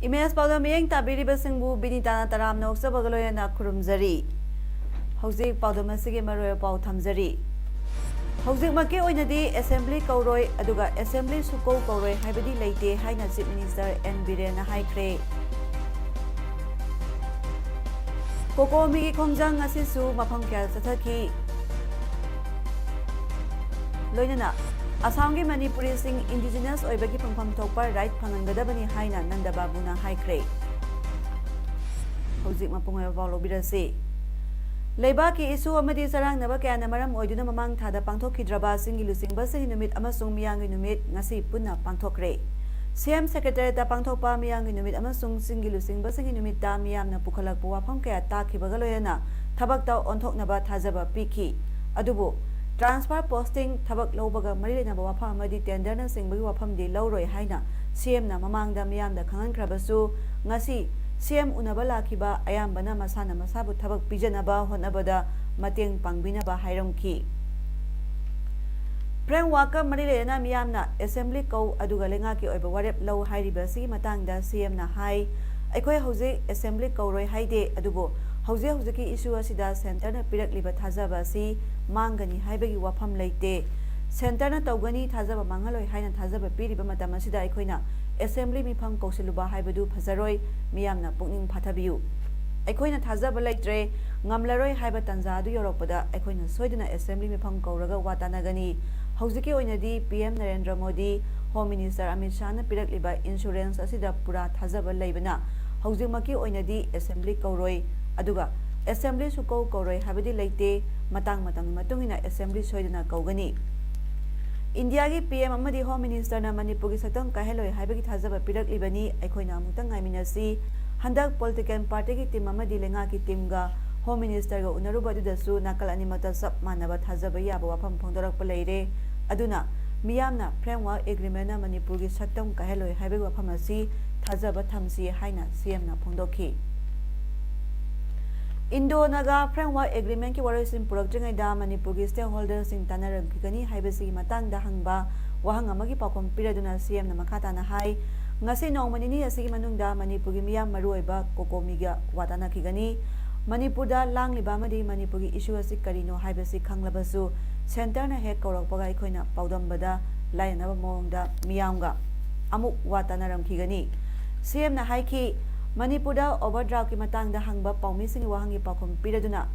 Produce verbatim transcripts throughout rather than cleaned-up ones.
Image ꯄꯥꯎꯗꯝ ꯃꯤꯠꯌꯦꯡ ꯇꯥꯕꯤꯔꯤꯕꯁꯤꯡꯕꯨ ꯕꯤꯅꯤꯇꯥꯅ ꯇꯔꯥꯝꯅ ꯑꯣꯛꯆꯕꯒ ꯂꯣꯏꯅꯅ ꯈꯨꯔꯨꯝꯖꯔꯤ꯫ ꯍꯧꯖꯤꯛ ꯄꯥꯎꯗꯝ ꯑꯁꯤꯒꯤ ꯃꯔꯨꯑꯣꯏꯕ ꯄꯥꯎ ꯊꯝꯖꯔꯤ꯫ ꯍꯧꯖꯤꯛꯃꯛꯀꯤ ꯑꯣꯏꯅꯗꯤ ꯑꯦꯁꯦꯝꯕ꯭ꯂꯤ ꯀꯧꯔꯣꯏ, ꯑꯗꯨꯒ ꯑꯦꯁꯦꯝꯕ꯭ꯂꯤ ꯁꯨꯀꯧ ꯀꯧꯔꯣꯏ ꯍꯥꯏꯕꯗꯤ ꯂꯩꯇꯦ ꯍꯥꯏꯅ ꯆꯤꯐ ꯃꯤꯅꯤꯁꯇꯔ ꯑꯦꯟ ꯕꯤꯔꯦꯟꯅ ꯍꯥꯏꯈ꯭ꯔꯦ꯫ ꯀꯣꯀꯣꯃꯤꯒꯤ ꯈꯣꯡꯖꯪ ꯑꯁꯤꯁꯨ ꯃꯐꯝ ꯀꯌꯥꯗ ꯆꯠꯊꯈꯤ꯫ ꯂꯣꯏꯅꯅ ꯑꯁꯥꯝꯒꯤ ꯃꯅꯤꯄꯨꯔꯤꯁꯤꯡ ꯏꯟꯗꯤꯖꯤꯅꯁ ꯑꯣꯏꯕꯒꯤ ꯐꯪꯐꯝ ꯊꯣꯛꯄ ꯔꯥꯏꯠ ꯐꯪꯍꯟꯒꯗꯕꯅꯤ ꯍꯥꯏꯅ ꯅꯟꯗ ꯕꯥꯕꯨꯅ ꯍꯥꯏꯈ꯭ꯔꯦ꯫ ꯍꯧꯖꯤꯛ ꯃꯄꯨꯡ ꯑꯣꯏꯕ ꯄꯥꯎ ꯂꯧꯕꯤꯔꯁꯤ꯫ ꯂꯩꯕꯥꯛꯀꯤ ꯏꯁꯨ ꯑꯃꯗꯤ ꯆꯔꯥꯡꯅꯕ ꯀꯌꯥꯅ ꯃꯔꯝ ꯑꯣꯏꯗꯨꯅ ꯃꯃꯥꯡ ꯊꯥꯗ ꯄꯥꯡꯊꯣꯛꯈꯤꯗ꯭ꯔꯕ ꯆꯤꯡꯒꯤ ꯂꯨꯆꯤꯡꯕꯁꯤꯡꯒꯤ ꯅꯨꯃꯤꯠ ꯑꯃꯁꯨꯡ ꯃꯤꯌꯥꯝꯒꯤ ꯅꯨꯃꯤꯠ ꯉꯁꯤ ꯄꯨꯟꯅ ꯄꯥꯡꯊꯣꯛꯈ꯭ꯔꯦ꯫ ꯁꯤ ꯑꯦꯝ ꯁꯦꯀ꯭ꯔꯦꯇꯔꯤꯌꯦꯠꯇ ꯄꯥꯡꯊꯣꯛꯄ ꯃꯤꯌꯥꯝꯒꯤ ꯅꯨꯃꯤꯠ ꯑꯃꯁꯨꯡ ꯆꯤꯡꯒꯤ ꯂꯨꯆꯤꯡꯕꯁꯤꯡꯒꯤ ꯅꯨꯃꯤꯠꯇ ꯃꯤꯌꯥꯝꯅ ꯄꯨꯈꯠꯂꯛꯄ ꯋꯥꯐꯝ ꯀꯌꯥ ꯇꯥꯈꯤꯕꯒ ꯂꯣꯏꯅꯅ ꯊꯕꯛꯇ ꯑꯣꯟꯊꯣꯛꯅꯕ ꯊꯥꯖꯕ ꯄꯤꯈꯤ꯫ ꯑꯗꯨꯕꯨ transfer posting, ꯊꯕꯛ ꯂꯧꯕꯒ ꯃꯔꯤ ꯂꯩꯅꯕ ꯋꯥꯐꯝ ꯑꯃꯗꯤ tenderꯅꯆꯤꯡꯕꯒꯤ ꯋꯥꯐꯝꯗꯤ ꯂꯧꯔꯣꯏ ꯍꯥꯏꯅ ꯁꯤ ꯑꯦꯝꯅ ꯃꯃꯥꯡꯗ ꯃꯤꯌꯥꯝꯗ ꯈꯪꯍꯟꯈ꯭ꯔꯕꯁꯨ, ꯉꯁꯤ ꯁꯤ ꯑꯦꯝ ꯎꯅꯕ ꯂꯥꯛꯈꯤꯕ ꯑꯌꯥꯝꯕꯅ ꯃꯁꯥꯅ ꯃꯁꯥꯕꯨ ꯊꯕꯛ ꯄꯤꯖꯅꯕ ꯍꯣꯠꯅꯕꯗ ꯃꯇꯦꯡ ꯄꯥꯡꯕꯤꯅꯕ ꯍꯥꯏꯔꯝꯈꯤ꯫ Frameworkꯀ ꯃꯔꯤ ꯂꯩꯅꯅ ꯃꯤꯌꯥꯝꯅ ꯑꯦꯁꯦꯝꯕ꯭ꯂꯤ ꯀꯧ ꯑꯗꯨꯒ ꯂꯩꯉꯥꯛꯀꯤ ꯑꯣꯏꯕ ꯋꯥꯔꯦꯞ ꯂꯧ ꯍꯥꯏꯔꯤꯕ ꯑꯁꯤꯒꯤ ꯃꯇꯥꯡꯗ ꯁꯤ ꯑꯦꯝꯅ ꯍꯥꯏ, ꯑꯩꯈꯣꯏ ꯍꯧꯖꯤꯛ ꯑꯦꯁꯦꯝꯕ꯭ꯂꯤ ꯀꯧꯔꯣꯏ ꯍꯥꯏꯗꯦ, ꯑꯗꯨꯕꯨ ꯍꯧꯖꯤꯛ ꯍꯧꯖꯤꯛꯀꯤ ꯏꯁꯨ ꯑꯁꯤꯗ ꯁꯦꯟꯇꯔꯅ ꯄꯤꯔꯛꯂꯤꯕ ꯊꯥꯖꯕ ꯑꯁꯤ ꯃꯥꯡꯒꯅꯤ ꯍꯥꯏꯕꯒꯤ ꯋꯥꯐꯝ ꯂꯩꯇꯦ꯫ ꯁꯦꯟꯇꯔꯅ ꯇꯧꯒꯅꯤ, ꯊꯥꯖꯕ ꯃꯥꯡꯍꯜꯂꯣꯏ ꯍꯥꯏꯅ ꯊꯥꯖꯕ ꯄꯤꯔꯤꯕ ꯃꯇꯝ ꯑꯁꯤꯗ ꯑꯩꯈꯣꯏꯅ ꯑꯦꯁꯦꯝꯕ꯭ꯂꯤ ꯃꯤꯐꯝ ꯀꯧꯁꯤꯜꯂꯨꯕ ꯍꯥꯏꯕꯗꯨ ꯐꯖꯔꯣꯏ꯫ ꯃꯤꯌꯥꯝꯅ ꯄꯨꯛꯅꯤꯡ ꯐꯥꯊꯕꯤꯌꯨ꯫ ꯑꯩꯈꯣꯏꯅ ꯊꯥꯖꯕ ꯂꯩꯇ꯭ꯔꯦ꯫ ꯉꯝꯂꯔꯣꯏ ꯍꯥꯏꯕ ꯇꯥꯟꯖꯥ ꯑꯗꯨ ꯌꯧꯔꯛꯄꯗ ꯑꯩꯈꯣꯏꯅ ꯁꯣꯏꯗꯅ ꯑꯦꯁꯦꯝꯕ꯭ꯂꯤ ꯃꯤꯐꯝ ꯀꯧꯔꯒ ꯋꯥ ꯇꯥꯟꯅꯒꯅꯤ꯫ ꯍꯧꯖꯤꯛꯀꯤ ꯑꯣꯏꯅꯗꯤ P M Narendra Modi, home minister Amit ꯁꯥꯍꯅ ꯄꯤꯔꯛꯂꯤꯕ ꯑꯦꯁꯨꯔꯦꯟꯁ ꯑꯁꯤꯗ ꯄꯨꯔꯥ ꯊꯥꯖꯕ ꯂꯩꯕꯅ ꯍꯧꯖꯤꯛꯃꯛꯀꯤ ꯑꯣꯏꯅꯗꯤ ꯑꯦꯁꯦꯝꯕ꯭ꯂꯤ ꯀꯧꯔꯣꯏ꯫ ꯑꯗꯨꯒ ꯑꯦꯁꯦꯝꯕ꯭ꯂꯤ ꯁꯨꯀꯧ ꯀꯧꯔꯣꯏ ꯍꯥꯏꯕꯗꯤ ꯂꯩꯇꯦ꯫ ꯃꯇꯥꯡ ꯃꯇꯝꯒꯤ ꯃꯇꯨꯡ ꯏꯟꯅ ꯑꯦꯁꯦꯝꯕ꯭ꯂꯤ ꯁꯣꯏꯗꯅ ꯀꯧꯒꯅꯤ꯫ ꯏꯟꯗꯤꯌꯥꯒꯤ ꯄꯤ ꯑꯦꯝ ꯑꯃꯗꯤ ꯍꯣꯝ ꯃꯤꯅꯤꯁꯇꯔꯅ ꯃꯅꯤꯄꯨꯔꯒꯤ ꯁꯛꯇꯝ ꯀꯥꯏꯍꯜꯂꯣꯏ ꯍꯥꯏꯕꯒꯤ ꯊꯥꯖꯕ ꯄꯤꯔꯛꯂꯤꯕꯅꯤ꯫ ꯑꯩꯈꯣꯏꯅ ꯑꯃꯨꯛꯇꯪ ꯉꯥꯏꯃꯤꯟꯅꯁꯤ꯫ ꯍꯟꯗꯛ ꯄꯣꯂꯤꯇꯤꯀꯦꯜ ꯄꯥꯔꯇꯤꯒꯤ ꯇꯤꯝ ꯑꯃꯗꯤ ꯂꯩꯉꯥꯛꯀꯤ ꯇꯤꯝꯒ ꯍꯣꯝ ꯃꯤꯅꯤꯁꯇꯔꯒ ꯎꯅꯔꯨꯕ ꯑꯗꯨꯗꯁꯨ ꯅꯥꯀꯜ ꯑꯅꯤꯃꯛꯇ ꯆꯞ ꯃꯥꯟꯅꯕ ꯊꯥꯖꯕ ꯌꯥꯕ ꯋꯥꯐꯝ ꯐꯣꯡꯗꯣꯔꯛꯄ ꯂꯩꯔꯦ꯫ ꯑꯗꯨꯅ ꯃꯤꯌꯥꯝꯅ ꯐ꯭ꯔꯦꯝꯋꯥꯔꯛ ꯑꯦꯒ꯭ꯔꯤꯃꯦꯟꯅ ꯃꯅꯤꯄꯨꯔꯒꯤ ꯁꯛꯇꯝ ꯀꯥꯏꯍꯜꯂꯣꯏ ꯍꯥꯏꯕꯒꯤ ꯋꯥꯐꯝ ꯑꯁꯤ ꯊꯥꯖꯕ ꯊꯝꯁꯤ ꯍꯥꯏꯅ ꯁꯤ ꯑꯦꯝꯅ ꯐꯣꯡꯗꯣꯛꯈꯤ꯫ ꯏꯟꯗꯣ ꯅꯥꯒꯥ ꯐ꯭ꯔꯦꯝꯋꯥꯔꯛ ꯑꯦꯒ꯭ꯔꯤꯃꯦꯟꯒꯤ ꯋꯥꯔꯣꯏꯁꯤꯟ ꯄꯨꯔꯛꯇ꯭ꯔꯤꯉꯩꯗ ꯃꯅꯤꯄꯨꯔꯒꯤ ꯁ꯭ꯇꯦꯛꯍꯣꯜꯗꯔꯁꯤꯡ ꯇꯥꯟꯅꯔꯝꯈꯤꯒꯅꯤ ꯍꯥꯏꯕꯁꯤꯒꯤ ꯃꯇꯥꯡꯗ ꯍꯪꯕ ꯋꯥꯍꯪ ꯑꯃꯒꯤ ꯄꯥꯎꯈꯨꯝ ꯄꯤꯔꯗꯨꯅ ꯁꯤ ꯑꯦꯝꯅ ꯃꯈꯥ ꯇꯥꯅ ꯍꯥꯏ, ꯉꯁꯤ ꯅꯣꯡꯃ ꯅꯤꯅꯤ ꯑꯁꯤꯒꯤ ꯃꯅꯨꯡꯗ ꯃꯅꯤꯄꯨꯔꯒꯤ ꯃꯤꯌꯥꯝ ꯃꯔꯨꯑꯣꯏꯕ ꯀꯣꯀꯣꯃꯤꯒ ꯋꯥ ꯇꯥꯟꯅꯈꯤꯒꯅꯤ꯫ ꯃꯅꯤꯄꯨꯔꯗ ꯂꯥꯡꯂꯤꯕ ꯑꯃꯗꯤ ꯃꯅꯤꯄꯨꯔꯒꯤ ꯏꯁꯨ ꯑꯁꯤ ꯀꯔꯤꯅꯣ ꯍꯥꯏꯕꯁꯤ ꯈꯪꯂꯕꯁꯨ ꯁꯦꯟꯇꯔꯅ ꯍꯦꯛ ꯀꯧꯔꯛꯄꯒ ꯑꯩꯈꯣꯏꯅ ꯄꯥꯎꯗꯝꯕꯗ ꯂꯥꯏꯅꯅꯕ ꯃꯑꯣꯡꯗ ꯃꯤꯌꯥꯝꯒ ꯑꯃꯨꯛ ꯋꯥ ꯇꯥꯟꯅꯔꯝꯈꯤꯒꯅꯤ꯫ ꯁꯤ ꯑꯦꯝꯅ ꯍꯥꯏꯈꯤ, ꯃꯅꯤꯄꯨꯔꯗ ꯑꯣꯚꯔꯗ꯭ꯔꯥꯐꯀꯤ ꯃꯇꯥꯡꯗ ꯍꯪꯕ ꯄꯥꯎꯃꯤꯁꯤꯡꯒꯤ ꯋꯥꯍꯪꯒꯤ ꯄꯥꯎꯈꯨꯝ ꯄꯤꯔꯗꯨꯅ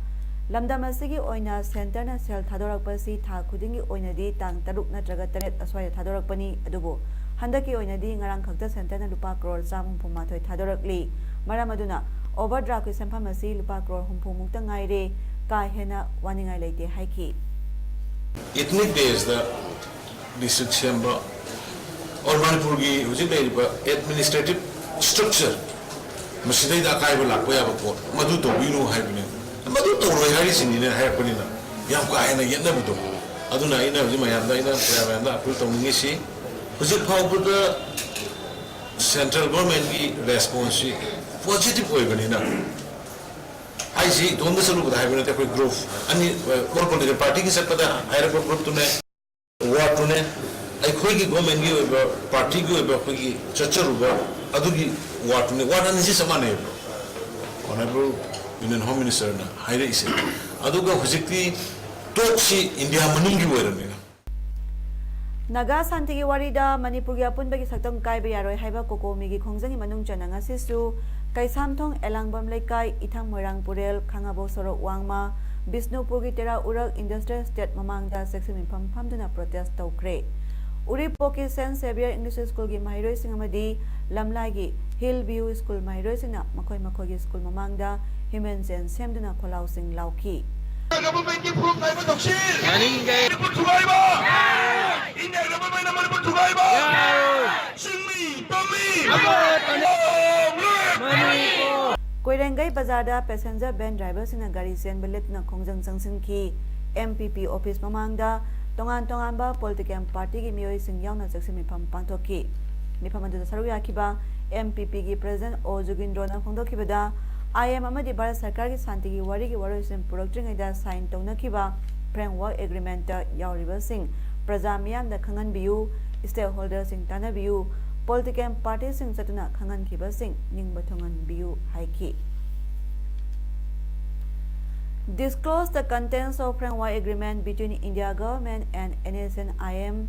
ꯂꯝꯗꯝ ꯑꯁꯤꯒꯤ ꯑꯣꯏꯅ ꯁꯦꯟꯇꯔꯅ ꯁꯦꯜ ꯊꯥꯗꯣꯔꯛꯄꯁꯤ ꯊꯥ ꯈꯨꯗꯤꯡꯒꯤ ꯑꯣꯏꯅꯗꯤ ꯇꯥꯡ ꯇꯔꯨꯛ ꯅꯠꯇ꯭ꯔꯒ ꯇꯔꯦꯠ ꯑꯁ꯭ꯋꯥꯏꯗ ꯊꯥꯗꯣꯔꯛꯄꯅꯤ꯫ ꯑꯗꯨꯕꯨ ꯍꯟꯗꯛꯀꯤ ꯑꯣꯏꯅꯗꯤ ꯉꯔꯥꯡ ꯈꯛꯇ ꯁꯦꯟꯇꯔꯅ ꯂꯨꯄꯥ ꯀ꯭ꯔꯣꯔ ꯆꯥꯝꯃ ꯍꯨꯝꯐꯨ ꯃꯥꯊꯣꯏ ꯊꯥꯗꯣꯔꯛꯂꯤ꯫ ꯃꯔꯝ ꯑꯗꯨꯅ ꯑꯣꯚꯔꯗ꯭ꯔꯥꯐꯀꯤ ꯁꯦꯟꯐꯝ ꯑꯁꯤ ꯂꯨꯄꯥ ꯀ꯭ꯔꯣꯔ ꯍꯨꯝꯐꯨ ꯃꯨꯛꯇ ꯉꯥꯏꯔꯦ꯫ ꯀꯥ ꯍꯦꯟꯅ ꯋꯥꯅꯤꯡꯉꯥꯏ ꯂꯩꯇꯦ ꯍꯥꯏꯈꯤ꯫ ꯏꯊꯅꯤꯛ ꯕꯦꯁꯇ ꯗꯤꯁꯇ꯭ꯔꯤꯛ ꯁꯦꯝꯕ, ꯑꯣꯔ ꯃꯅꯤꯄꯨꯔꯒꯤ ꯍꯧꯖꯤꯛ ꯂꯩꯔꯤꯕ ꯑꯦꯗꯃꯤꯅꯤꯁꯇ꯭ꯔꯦꯇꯤꯚ ꯁ꯭ꯇ꯭ꯔꯛꯆꯔ, ꯃꯁꯤꯗꯩꯗ ꯑꯀꯥꯏꯕ ꯂꯥꯛꯄ ꯌꯥꯕ ꯄꯣꯠ ꯃꯗꯨ ꯇꯧꯕꯤꯅꯨ ꯍꯥꯏꯕꯅꯤ꯫ ꯃꯗꯨ ꯇꯧꯔꯣꯏ ꯍꯥꯏꯔꯤꯁꯤꯅꯤꯅ ꯍꯥꯏꯔꯛꯄꯅꯤꯅ ꯌꯥꯝ ꯀꯥ ꯍꯦꯟꯅ ꯌꯦꯠꯅꯕꯗꯣ꯫ ꯑꯗꯨꯅ ꯑꯩꯅ ꯍꯧꯖꯤꯛ ꯃꯌꯥꯝꯗ, ꯑꯩꯅ ꯃꯌꯥꯝꯗ ꯑꯄꯤꯜ ꯇꯧꯅꯤꯡꯉꯤꯁꯤ, ꯍꯧꯖꯤꯛ ꯐꯥꯎꯕꯗ ꯁꯦꯟꯇ꯭ꯔꯦꯜ ꯒꯣꯔꯃꯦꯟꯒꯤ ꯔꯦꯁꯄꯣꯟꯁꯁꯤ ꯄꯣꯖꯤꯇꯤꯚ ꯑꯣꯏꯕꯅꯤꯅ, ꯑꯩꯁꯤ ꯏꯇꯣꯝꯇ ꯆꯠꯂꯨꯕꯗ ꯍꯥꯏꯕ ꯅꯠꯇꯦ, ꯑꯩꯈꯣꯏ ꯒ꯭ꯔꯨꯞ ꯑꯅꯤ, ꯑꯣꯜ ꯄꯣꯂꯤꯇꯤꯀꯦꯜ ꯄꯥꯔꯇꯤꯒꯤ ꯆꯠꯄꯗ ꯍꯥꯏꯔꯛꯄ ꯒ꯭ꯔꯨꯞꯇꯨꯅꯦ, ꯋꯥꯔꯗꯇꯨꯅꯦ, ꯑꯩꯈꯣꯏꯒꯤ ꯒꯣꯔꯃꯦꯟꯒꯤ ꯑꯣꯏꯕ, ꯄꯥꯔꯇꯤꯒꯤ ꯑꯣꯏꯕ ꯑꯩꯈꯣꯏꯒꯤ ꯆꯠꯆꯔꯨꯕ ꯑꯗꯨꯒꯤ ꯋꯥꯔꯗꯇꯨꯅꯦ꯫ ꯋꯥꯔꯗ ꯑꯅꯤꯁꯤ ꯆꯞ ꯃꯥꯟꯅꯩꯕ, ꯑꯣꯅꯔꯦꯕꯜ ꯌꯨꯅꯤꯌꯟ ꯍꯣꯝ ꯃꯤꯅꯤꯁꯇꯔꯅ ꯍꯥꯏꯔꯛꯏꯁꯦ꯫ ꯑꯗꯨꯒ ꯍꯧꯖꯤꯛꯇꯤ ꯇꯣꯛꯁꯤ ꯏꯟꯗꯤꯌꯥ ꯃꯅꯨꯡꯒꯤ ꯑꯣꯏꯔꯕꯅꯤꯅ꯫ ꯅꯥꯒꯥ ꯁꯥꯟꯇꯤꯒꯤ ꯋꯥꯔꯤꯗ ꯃꯅꯤꯄꯨꯔꯒꯤ ꯑꯄꯨꯟꯕꯒꯤ ꯁꯛꯇꯝ ꯀꯥꯏꯕ ꯌꯥꯔꯣꯏ ꯍꯥꯏꯕ ꯀꯣꯀꯣꯃꯤꯒꯤ ꯈꯣꯡꯖꯪꯒꯤ ꯃꯅꯨꯡ ꯆꯟꯅ ꯉꯁꯤꯁꯨ ꯀꯩꯁꯥꯝꯊꯣꯡ ꯑꯦꯂꯥꯡꯕꯝ ꯂꯩꯀꯥꯏ, ꯏꯊꯝ ꯃꯣꯏꯔꯥꯡ ꯄꯨꯔꯦꯜ, ꯈꯥꯉꯕꯣꯛ ꯁꯣꯔꯣꯛ ꯋꯥꯡꯃ, ꯕꯤꯁꯅꯨꯄꯨꯔꯒꯤ ꯇꯦꯔꯥ ꯎꯔꯛ ꯏꯟꯗꯁꯇ꯭ꯔꯤꯌꯦꯜ ꯏꯁꯇꯦꯠ ꯃꯃꯥꯡꯗ ꯆꯦꯛꯁꯤꯟ ꯃꯤꯐꯝ ꯐꯝꯗꯨꯅ ꯄ꯭ꯔꯣꯇꯦꯁ ꯇꯧꯈ꯭ꯔꯦ꯫ ꯎꯔꯤꯄꯣꯛꯀꯤ ꯁꯦꯟꯠ ꯁꯦꯚꯤꯌꯔ ꯏꯪꯂꯤꯁ ꯁ꯭ꯀꯨꯜꯒꯤ ꯃꯍꯩꯔꯣꯏꯁꯤꯡ ꯑꯃꯗꯤ ꯂꯝꯂꯥꯏꯒꯤ ꯍꯤꯜ ꯚ꯭ꯌꯨ ꯁ꯭ꯀꯨꯜ ꯃꯍꯩꯔꯣꯏꯁꯤꯡꯅ ꯃꯈꯣꯏ ꯃꯈꯣꯏꯒꯤ ꯁ꯭ꯀꯨꯜ ꯃꯃꯥꯡꯗ ꯍ꯭ꯌꯨꯃꯦꯟ ꯆꯦꯟ ꯁꯦꯝꯗꯨꯅ ꯈꯣꯜꯂꯥꯎꯁꯤꯡ ꯂꯥꯎꯈꯤ꯫ ꯒꯚꯔꯟꯃꯦꯟꯠꯀꯤ ꯄ꯭ꯔꯨꯐ ꯂꯩꯕ ꯇꯧꯁꯤ꯫ ꯌꯥꯅꯤꯡꯗꯦ꯫ ꯃꯅꯤꯄꯨꯔ ꯊꯨꯒꯥꯏꯕ꯫ ꯏꯟꯗꯤꯌꯥꯒꯤ ꯒꯚꯔꯟꯃꯦꯟꯠꯅ ꯃꯅꯤꯄꯨꯔ ꯊꯨꯒꯥꯏꯕ! ꯌꯥꯔꯣꯏ! ꯆꯤꯡꯃꯤ, ꯇꯝꯃꯤ! ꯌꯥꯔꯣꯏ! ꯃꯅꯤꯄꯨꯔ! ꯀꯣꯏꯔꯦꯡꯒꯩ ꯕꯖꯥꯔꯗ ꯄꯦꯁꯦꯟꯖꯔ ꯚꯦꯟ ꯗ꯭ꯔꯥꯏꯚꯔꯁꯤꯡꯅ ꯒꯥꯔꯤ ꯆꯦꯟꯕ ꯂꯦꯞꯇꯨꯅ ꯈꯣꯡꯖꯪ ꯆꯪꯁꯤꯟꯈꯤ꯫ ꯑꯦꯝ ꯄꯤ ꯄꯤ ꯑꯣꯐꯤꯁ ꯃꯃꯥꯡꯗ ꯇꯣꯉꯥꯟ ꯇꯣꯉꯥꯟꯕ ꯄꯣꯂꯤꯇꯤꯀꯦꯜ ꯄꯥꯔꯇꯤꯒꯤ ꯃꯤꯑꯣꯏꯁꯤꯡ ꯌꯥꯎꯅ ꯆꯪꯁꯤꯟ ꯃꯤꯐꯝ ꯄꯥꯡꯊꯣꯛꯈꯤ꯫ ꯃꯤꯐꯝ ꯑꯗꯨꯗ ꯁꯔꯨꯛ ꯌꯥꯈꯤꯕ ꯑꯦꯝ ꯄꯤ ꯄꯤꯒꯤ ꯄ꯭ꯔꯦꯁꯤꯗꯦꯟꯠ ꯑꯣ ꯖꯨꯒꯤꯟꯗ꯭ꯔꯣꯅ ꯐꯣꯡꯗꯣꯛꯈꯤꯕꯗ, ꯑꯥꯏ ꯑꯦꯝ ꯑꯃꯗꯤ ꯚꯥꯔꯠ ꯁꯔꯀꯥꯔꯒꯤ ꯁꯥꯟꯇꯤꯒꯤ ꯋꯥꯔꯤꯒꯤ ꯋꯥꯔꯣꯏꯁꯤꯟ ꯄꯨꯔꯛꯇ꯭ꯔꯤꯉꯩꯗ ꯁꯥꯏꯟ ꯇꯧꯅꯈꯤꯕ ꯐ꯭ꯔꯦꯝꯋꯥꯔꯛ ꯑꯦꯒ꯭ꯔꯤꯃꯦꯟꯠꯇ ꯌꯥꯎꯔꯤꯕꯁꯤꯡ ꯄ꯭ꯔꯖꯥ ꯃꯤꯌꯥꯝꯗ ꯈꯪꯍꯟꯕꯤꯌꯨ, ꯁ꯭ꯇꯦꯛꯍꯣꯜꯗꯔꯁꯤꯡ ꯇꯥꯟꯅꯕꯤꯌꯨ, ꯄꯣꯂꯤꯇꯤꯀꯦꯜ ꯄꯥꯔꯇꯤꯁꯤꯡ ꯆꯠꯇꯨꯅ ꯈꯪꯍꯟꯈꯤꯕꯁꯤꯡ ꯅꯤꯡꯕ ꯊꯨꯡꯍꯟꯕꯤꯌꯨ ꯍꯥꯏꯈꯤ꯫ Disclose the contents of Framework Agreement between India Government and N S N I M,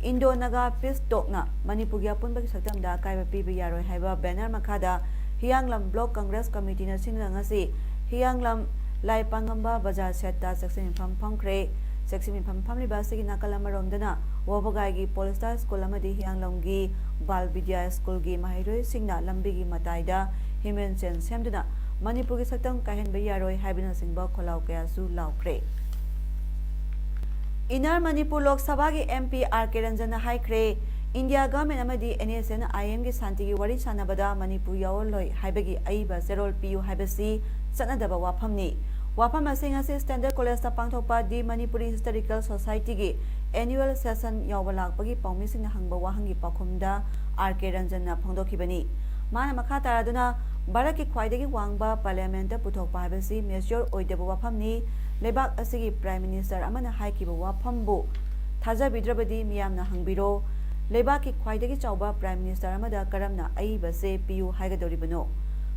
Indo-Naga Peace Talkꯅ ꯃꯅꯤꯄꯨꯔꯒꯤ ꯑꯄꯨꯟꯕꯒꯤ ꯁꯛꯇꯝꯗ ꯑꯀꯥꯏꯕ ꯄꯤꯕ ꯌꯥꯔꯣꯏ ꯍꯥꯏꯕ ꯕꯦꯅꯔ ꯃꯈꯥꯗ ꯍꯤꯌꯥꯡꯂꯝ ꯕ꯭ꯂꯣꯛ ꯀꯪꯒ꯭ꯔꯦꯁ ꯀꯃꯤꯇꯤꯅ ꯁꯤꯟꯗꯨꯅ ꯉꯁꯤ ꯍꯤꯌꯥꯡꯂꯝ ꯂꯥꯏꯄꯥꯡꯉꯝꯕ ꯕꯖꯥꯔ ꯁꯦꯠꯇ ꯆꯥꯛꯁꯪ ꯃꯤꯐꯝ ꯐꯝꯈ꯭ꯔꯦ꯫ ꯆꯥꯛꯁꯪ ꯃꯤꯐꯝ ꯐꯝꯂꯤꯕ ꯑꯁꯤꯒꯤ ꯅꯥꯀꯜ ꯑꯃꯔꯣꯝꯗꯅ ꯋꯥꯕꯒꯥꯏꯒꯤ ꯄꯣꯂꯤꯁꯇꯥꯔ ꯁ꯭ꯀꯨꯜ ꯑꯃꯗꯤ ꯍꯤꯌꯥꯡꯂꯝꯒꯤ ꯕꯥꯜ ꯕꯤꯗ꯭ꯌꯥ ꯁ꯭ꯀꯨꯜꯒꯤ ꯃꯍꯩꯔꯣꯏꯁꯤꯡꯅ ꯂꯝꯕꯤꯒꯤ ꯃꯇꯥꯏꯗ ꯍ꯭ꯌꯨꯃꯦꯟ ꯆꯦꯟ ꯁꯦꯝꯗꯨꯅ ꯃꯅꯤꯄꯨꯔꯒꯤ ꯁꯛꯇꯝ ꯀꯥꯏꯍꯟꯕ ꯌꯥꯔꯣꯏ ꯍꯥꯏꯕꯅꯆꯤꯡꯕ ꯈꯣꯜꯂꯥꯎ ꯀꯌꯥꯁꯨ ꯂꯥꯎꯈ꯭ꯔꯦ꯫ ꯏꯟꯅꯔ ꯃꯅꯤꯄꯨꯔ ꯂꯣꯛ ꯁꯚꯥꯒꯤ ꯑꯦꯝ ꯄꯤ ꯑꯥꯔ ꯀꯦ ꯔꯟꯖꯟꯅ ꯍꯥꯏꯈ꯭ꯔꯦ, ꯏꯟꯗꯤꯌꯥ ꯒꯚꯔꯟꯃꯦꯟꯠ ꯑꯃꯗꯤ ꯑꯦꯟ ꯑꯦꯁ ꯑꯦꯟ ꯑꯥꯏ ꯑꯦꯝꯒꯤ ꯁꯥꯟꯇꯤꯒꯤ ꯋꯥꯔꯤ ꯁꯥꯟꯅꯕꯗ ꯃꯅꯤꯄꯨꯔ ꯌꯥꯎꯔꯂꯣꯏ ꯍꯥꯏꯕꯒꯤ ꯑꯏꯕ ꯆꯦꯔꯣꯜ ꯄꯤꯌꯨ ꯍꯥꯏꯕꯁꯤ ꯆꯠꯅꯗꯕ ꯋꯥꯐꯝꯅꯤ꯫ ꯋꯥꯐꯝ ꯑꯁꯤ ꯉꯁꯤ ꯁ꯭ꯇꯦꯟꯗꯔꯗ ꯀꯣꯂꯦꯖꯇ ꯄꯥꯡꯊꯣꯛꯄ ꯗꯤ ꯃꯅꯤꯄꯨꯔꯤ ꯍꯤꯁꯇꯣꯔꯤꯀꯦꯜ ꯁꯣꯁꯥꯏꯇꯤꯒꯤ ꯑꯦꯅꯨꯑꯦꯜ ꯁꯦꯁꯟ ꯌꯥꯎꯕ ꯂꯥꯛꯄꯒꯤ ꯄꯥꯎꯃꯤꯁꯤꯡꯅ ꯍꯪꯕ ꯋꯥꯍꯪꯒꯤ ꯄꯥꯎꯈꯨꯝꯗ ꯑꯥꯔ ꯀꯦ ꯔꯟꯖꯟꯅ ꯐꯣꯡꯗꯣꯛꯈꯤꯕꯅꯤ꯫ ꯃꯥꯅ ꯃꯈꯥ ꯇꯥꯔꯗꯨꯅ, ꯚꯥꯔꯠꯀꯤ ꯈ꯭ꯋꯥꯏꯗꯒꯤ ꯋꯥꯡꯕ ꯄꯥꯔꯂꯤꯌꯥꯃꯦꯟꯠꯇ ꯄꯨꯊꯣꯛꯄ ꯍꯥꯏꯕꯁꯤ ꯃꯦꯆ꯭ꯌꯣꯔ ꯑꯣꯏꯗꯕ ꯋꯥꯐꯝꯅꯤ꯫ ꯂꯩꯕꯥꯛ ꯑꯁꯤꯒꯤ ꯄ꯭ꯔꯥꯏꯝ ꯃꯤꯅꯤꯁꯇꯔ ꯑꯃꯅ ꯍꯥꯏꯈꯤꯕ ꯋꯥꯐꯝꯕꯨ ꯊꯥꯖꯕꯤꯗ꯭ꯔꯕꯗꯤ ꯃꯤꯌꯥꯝꯅ ꯍꯪꯕꯤꯔꯣ꯫ ꯂꯩꯕꯥꯛꯀꯤ ꯈ꯭ꯋꯥꯏꯗꯒꯤ ꯆꯥꯎꯕ ꯄ꯭ꯔꯥꯏꯝ ꯃꯤꯅꯤꯁꯇꯔ ꯑꯃꯗ ꯀꯔꯝꯅ ꯑꯏꯕꯁꯦ ꯄꯤꯌꯨ ꯍꯥꯏꯒꯗꯧꯔꯤꯕꯅꯣ?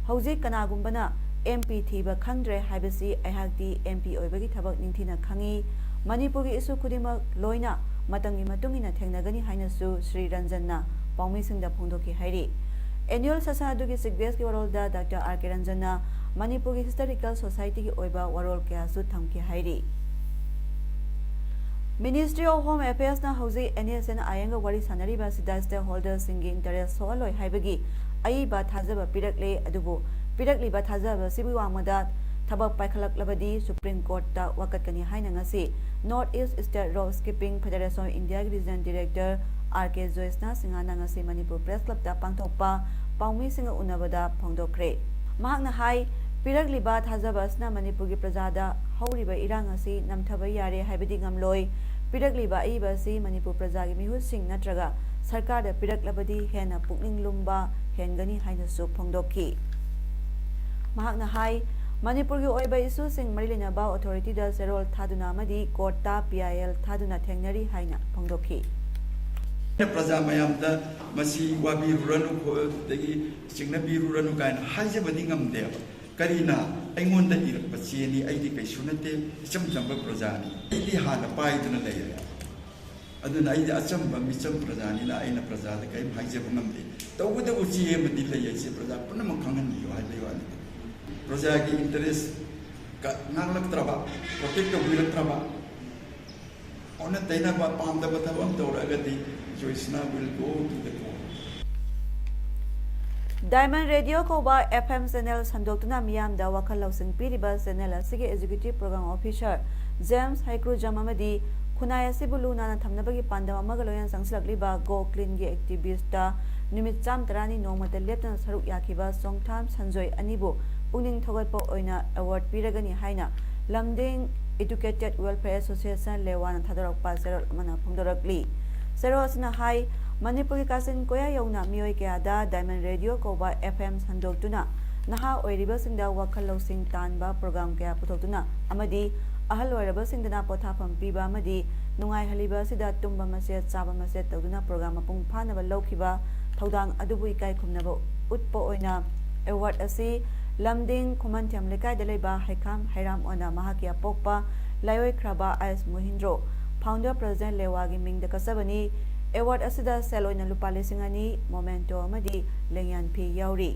ꯍꯧꯖꯤꯛ ꯀꯅꯥꯒꯨꯝꯕꯅ ꯑꯦꯝ ꯄꯤ ꯊꯤꯕ ꯈꯪꯗ꯭ꯔꯦ ꯍꯥꯏꯕꯁꯤ ꯑꯩꯍꯥꯛꯇꯤ ꯑꯦꯝ ꯄꯤ ꯑꯣꯏꯕꯒꯤ ꯊꯕꯛ ꯅꯤꯡꯊꯤꯅ ꯈꯪꯏ꯫ ꯃꯅꯤꯄꯨꯔꯒꯤ ꯏꯁꯨ ꯈꯨꯗꯤꯡꯃꯛ ꯂꯣꯏꯅ ꯃꯇꯝꯒꯤ ꯃꯇꯨꯡ ꯏꯟꯅ ꯊꯦꯡꯅꯒꯅꯤ ꯍꯥꯏꯅꯁꯨ ꯁ꯭ꯔꯤ ꯔꯟꯖꯟꯅ ꯄꯥꯎꯃꯤꯁꯤꯡꯗ ꯐꯣꯡꯗꯣꯛꯈꯤ ꯍꯥꯏꯔꯤ꯫ ꯑꯦꯅꯨꯑꯦꯜ ꯁꯦꯁꯟ ꯑꯗꯨꯒꯤ ꯆꯤꯐ ꯒꯦꯁꯀꯤ ꯋꯥꯔꯣꯜꯗ ꯗꯥꯛꯇꯔ ꯑꯥꯔ ꯀꯦ ꯔꯟꯖꯟꯅ ꯃꯅꯤꯄꯨꯔꯒꯤ ꯍꯤꯁꯇꯣꯔꯤꯀꯦꯜ ꯁꯣꯁꯥꯏꯇꯤꯒꯤ ꯑꯣꯏꯕ ꯋꯥꯔꯣꯜ ꯀꯌꯥꯁꯨ ꯊꯝꯈꯤ ꯍꯥꯏꯔꯤ꯫ Ministry of Home Affairsꯅ ꯍꯧꯖꯤꯛ ꯑꯦꯟ ꯑꯦꯁ ꯑꯦꯟ ꯑꯥꯏ ꯑꯦꯝꯒ ꯋꯥꯔꯤ ꯁꯥꯟꯅꯔꯤꯕ ꯑꯁꯤꯗ ꯁ꯭ꯇꯦꯛꯍꯣꯜꯗꯔꯁꯤꯡꯒꯤ ꯏꯟꯇꯔꯦꯁ ꯁꯣꯛꯍꯜꯂꯣꯏ ꯍꯥꯏꯕꯒꯤ ꯑꯏꯕ ꯊꯥꯖꯕ ꯄꯤꯔꯛꯂꯦ, ꯑꯗꯨꯕꯨ ꯄꯤꯔꯛꯂꯤꯕ ꯊꯥꯖꯕꯁꯤꯒꯤ ꯋꯥꯡꯃꯗ ꯊꯕꯛ ꯄꯥꯏꯈꯠꯂꯛꯂꯕꯗꯤ ꯁꯨꯄ꯭ꯔꯤꯝ ꯀꯣꯔꯠꯇ ꯋꯥꯀꯠꯀꯅꯤ ꯍꯥꯏꯅ ꯉꯁꯤ North East State Rope Skipping Federation of Indiaꯒꯤ Regional Director R K ꯖꯣꯏꯁꯅꯥ ꯁꯤꯡꯍꯅ ꯉꯁꯤ ꯃꯅꯤꯄꯨꯔ Press Clubꯇ ꯄꯥꯡꯊꯣꯛꯄ ꯄꯥꯎꯃꯤꯁꯤꯡꯒ ꯎꯅꯕꯗ ꯐꯣꯡꯗꯣꯛꯈ꯭ꯔꯦ꯫ ꯃꯍꯥꯛꯅ ꯍꯥꯏ, ꯄꯤꯔꯛꯂꯤꯕ ꯊꯥꯖꯕ ꯑꯁꯤꯅ ꯃꯅꯤꯄꯨꯔꯒꯤ ꯄ꯭ꯔꯖꯥꯗ ꯍꯧꯔꯤꯕ ꯏꯔꯥꯡ ꯑꯁꯤ ꯅꯝꯊꯕ ꯌꯥꯔꯦ ꯍꯥꯏꯕꯗꯤ ꯉꯝꯂꯣꯏ꯫ ꯄꯤꯔꯛꯂꯤꯕ ꯑꯏꯕ ꯑꯁꯤ ꯃꯅꯤꯄꯨꯔ ꯄ꯭ꯔꯖꯥꯒꯤ ꯃꯤꯍꯨꯠꯁꯤꯡ ꯅꯠꯇ꯭ꯔꯒ ꯁꯔꯀꯥꯔꯗ ꯄꯤꯔꯛꯂꯕꯗꯤ ꯍꯦꯟꯅ ꯄꯨꯛꯅꯤꯡ ꯂꯨꯝꯕ ꯍꯦꯟꯒꯅꯤ ꯍꯥꯏꯅꯁꯨ ꯐꯣꯡꯗꯣꯛꯈꯤ꯫ ꯃꯍꯥꯛꯅ ꯍꯥꯏ, ꯃꯅꯤꯄꯨꯔꯒꯤ ꯑꯣꯏꯕ ꯏꯁꯨꯁꯤꯡ ꯃꯔꯤ ꯂꯩꯅꯕ ꯑꯣꯊꯣꯔꯤꯇꯤꯗ ꯆꯦꯔꯣꯜ ꯊꯥꯗꯨꯅ ꯑꯃꯗꯤ ꯀꯣꯔꯠꯇ P I L ꯊꯥꯗꯨꯅ ꯊꯦꯡꯅꯔꯤ ꯍꯥꯏꯅ ꯐꯣꯡꯗꯣꯛꯈꯤ꯫ ꯄ꯭ꯔꯖꯥ ꯃꯌꯥꯝꯗ ꯃꯁꯤ ꯋꯥꯕꯤꯔꯨꯔꯅꯨ, ꯈꯣ-, ꯑꯗꯒꯤ ꯆꯤꯡꯅꯕꯤꯔꯨꯔꯅꯨ ꯀꯥꯏꯅ ꯍꯥꯏꯖꯕꯗꯤ ꯉꯝꯗꯦꯕ꯫ ꯀꯔꯤꯅ ꯑꯩꯉꯣꯟꯗ ꯏꯔꯛꯄ ꯆꯦꯅꯤ? ꯑꯩꯗꯤ ꯀꯩꯁꯨ ꯅꯠꯇꯦ, ꯏꯆꯝ ꯆꯝꯕ ꯄ꯭ꯔꯖꯥꯅꯤ꯫ ꯑꯩꯗꯤ ꯍꯥꯟꯅ ꯄꯥꯏꯗꯨꯅ ꯂꯩꯔꯦ꯫ ꯑꯗꯨꯅ ꯑꯩꯗꯤ ꯑꯆꯝꯕ ꯃꯤꯆꯝ ꯄ꯭ꯔꯖꯥꯅꯤꯅ ꯑꯩꯅ ꯄ꯭ꯔꯖꯥꯗ ꯀꯔꯤꯝ ꯍꯥꯏꯖꯕ ꯉꯝꯗꯦ꯫ ꯇꯧꯕꯇꯕꯨ ꯆꯦ ꯑꯃꯗꯤ ꯂꯩ, ꯑꯩꯁꯦ ꯄ꯭ꯔꯖꯥ ꯄꯨꯝꯅꯃꯛ ꯈꯪꯍꯟꯕꯤꯌꯨ ꯍꯥꯏꯕꯒꯤ ꯋꯥꯅꯤ꯫ ꯄ꯭ꯔꯖꯥꯒꯤ interest ꯀ-, ꯉꯥꯛꯂꯛꯇ꯭ꯔꯕ, protect ꯇꯧꯕꯤꯔꯛꯇ꯭ꯔꯕ, ꯑꯣꯟꯅ ꯇꯩꯅꯕ ꯄꯥꯝꯗꯕ ꯊꯕꯛ ꯑꯃ ꯇꯧꯔꯛꯑꯒꯗꯤ ꯖꯣꯏꯁꯅꯥ will go to the court꯫ Diamond Radio ꯀꯧꯕ F M channel ꯁꯟꯗꯣꯛꯇꯨꯅ ꯃꯤꯌꯥꯝꯗ ꯋꯥꯈꯜ ꯂꯧꯁꯤꯡ ꯄꯤꯔꯤꯕ channel ꯑꯁꯤꯒꯤ Executive Program Officer James ꯍꯩꯀ꯭ꯔꯨꯖꯝ ꯑꯃꯗꯤ ꯈꯨꯟꯅꯥꯏ ꯑꯁꯤꯕꯨ ꯂꯨ ꯅꯥꯟꯅ ꯊꯝꯅꯕꯒꯤ ꯄꯥꯟꯗꯝ ꯑꯃꯒ ꯂꯣꯏꯅꯅ ꯆꯪꯁꯤꯜꯂꯛꯂꯤꯕ Go Cleanꯒꯤ activistꯇ ꯅꯨꯃꯤꯠ ꯆꯥꯝ ꯇꯔꯥꯅꯤ ꯅꯣꯡꯃꯇ ꯂꯦꯞꯇꯅ ꯁꯔꯨꯛ ꯌꯥꯈꯤꯕ ꯁꯣꯡꯊꯥꯝ ꯁꯟꯖꯣꯏ ꯑꯅꯤꯕꯨ ꯄꯨꯛꯅꯤꯡ ꯊꯧꯒꯠꯄ ꯑꯣꯏꯅ award ꯄꯤꯔꯒꯅꯤ ꯍꯥꯏꯅ ꯂꯝꯗꯤꯡ Educated Welfare Association ꯂꯦꯋꯥꯅ ꯊꯥꯗꯣꯔꯛꯄ ꯆꯦꯔꯣꯜ ꯑꯃꯅ ꯐꯣꯡꯗꯣꯔꯛꯂꯤ꯫ ꯆꯦꯔꯣꯜ ꯑꯁꯤꯅ ꯍꯥꯏ, ꯃꯅꯤꯄꯨꯔꯒꯤ ꯀꯥꯆꯤꯟ ꯀꯣꯌꯥ ꯌꯧꯅ ꯃꯤꯑꯣꯏ ꯀꯌꯥꯗ Diamond Radio ꯀꯧꯕ F M ꯁꯟꯗꯣꯛꯇꯨꯅ ꯅꯍꯥ ꯑꯣꯏꯔꯤꯕꯁꯤꯡꯗ ꯋꯥꯈꯜ ꯂꯧꯁꯤꯡ ꯇꯥꯟꯕ program ꯀꯌꯥ ꯄꯨꯊꯣꯛꯇꯨꯅ ꯑꯃꯗꯤ ꯑꯍꯜ ꯑꯣꯏꯔꯕꯁꯤꯡꯗꯅ ꯄꯣꯊꯥꯐꯝ ꯄꯤꯕ ꯑꯃꯗꯤ ꯅꯨꯡꯉꯥꯏꯍꯜꯂꯤꯕ ꯑꯁꯤꯗ ꯇꯨꯝꯕ ꯃꯆꯦꯠ ꯆꯥꯕ ꯃꯆꯦꯠ ꯇꯧꯗꯨꯅ program ꯃꯄꯨꯡ ꯐꯥꯅꯕ ꯂꯧꯈꯤꯕ ꯊꯧꯗꯥꯡ ꯑꯗꯨꯕꯨ ꯏꯀꯥꯏ ꯈꯨꯝꯅꯕ ꯎꯠꯄ ꯑꯣꯏꯅ award ꯑꯁꯤ ꯂꯝꯗꯤꯡ ꯈꯨꯃꯟꯊꯦꯝ ꯂꯩꯀꯥꯏꯗ ꯂꯩꯕ ꯍꯩꯈꯥꯝ ꯍꯩꯔꯥꯝ ꯑꯣꯏꯅ ꯃꯍꯥꯛꯀꯤ ꯑꯄꯣꯛꯄ ꯂꯥꯏꯑꯣꯏꯈ꯭ꯔꯕ ꯑꯥꯏꯁ ꯃꯣꯍꯤꯟꯗ꯭ꯔꯣ, founder president ꯂꯦꯋꯥꯒꯤ ꯃꯤꯡꯗ ꯀꯠꯆꯕꯅꯤ꯫ Award ꯑꯁꯤꯗ ꯁꯦꯜ ꯑꯣꯏꯅ ꯂꯨꯄꯥ ꯂꯤꯁꯤꯡ ꯑꯅꯤ, memento ꯑꯃꯗꯤ ꯂꯦꯡꯌꯥꯟ ꯐꯤ ꯌꯥꯎꯔꯤ꯫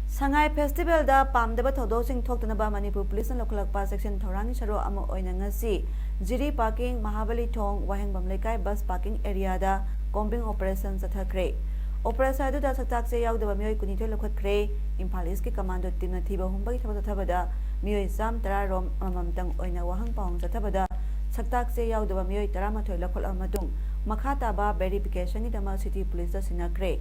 ꯁꯉꯥꯏ festivalꯗ ꯄꯥꯝꯗꯕ ꯊꯧꯗꯣꯛꯁꯤꯡ ꯊꯣꯛꯇꯅꯕ ꯃꯅꯤꯄꯨꯔ ꯄꯨꯂꯤꯁꯅ ꯂꯧꯈꯠꯂꯛꯄ ꯆꯦꯛꯁꯤꯟ ꯊꯧꯔꯥꯡꯒꯤ ꯁꯔꯨꯛ ꯑꯃ ꯑꯣꯏꯅ ꯉꯁꯤ ꯖꯤꯔꯤ parking, ꯃꯍꯥꯕꯂꯤ ꯊꯣꯡ, ꯋꯥꯍꯦꯡꯕꯝ ꯂꯩꯀꯥꯏ bus parking areaꯗ combing operation ꯆꯠꯊꯈ꯭ꯔꯦ꯫ ꯑꯣꯄꯔꯦꯁꯟ ꯑꯗꯨꯗ ꯁꯛꯇꯥꯛ ꯆꯦ ꯌꯥꯎꯗꯕ ꯃꯤꯑꯣꯏ ꯀꯨꯟꯅꯤꯊꯣꯏ ꯂꯧꯈꯠꯈ꯭ꯔꯦ꯫ ꯏꯝꯐꯥꯜ ꯏꯁꯀꯤ ꯀꯃꯥꯟꯗꯣ ꯇꯤꯝꯅ ꯊꯤꯕ ꯍꯨꯝꯕꯒꯤ ꯊꯕꯛ ꯆꯠꯊꯕꯗ ꯃꯤꯑꯣꯏ ꯆꯥꯝ ꯇꯔꯥ ꯔꯣꯝ ꯑꯃꯃꯝꯇꯪ ꯑꯣꯏꯅ ꯋꯥꯍꯪ ꯄꯥꯎꯍꯪ ꯆꯠꯊꯕꯗ ꯁꯛꯇꯥꯛ ꯆꯦ ꯌꯥꯎꯗꯕ ꯃꯤꯑꯣꯏ ꯇꯔꯥꯃꯥꯊꯣꯏ ꯂꯧꯈꯠꯂꯕ ꯃꯇꯨꯡ ꯃꯈꯥ ꯇꯥꯕ ꯚꯦꯔꯤꯐꯤꯀꯦꯁꯟꯒꯤꯗꯃꯛ ꯁꯤꯇꯤ ꯄꯨꯂꯤꯁꯇ ꯁꯤꯟꯅꯈ꯭ꯔꯦ꯫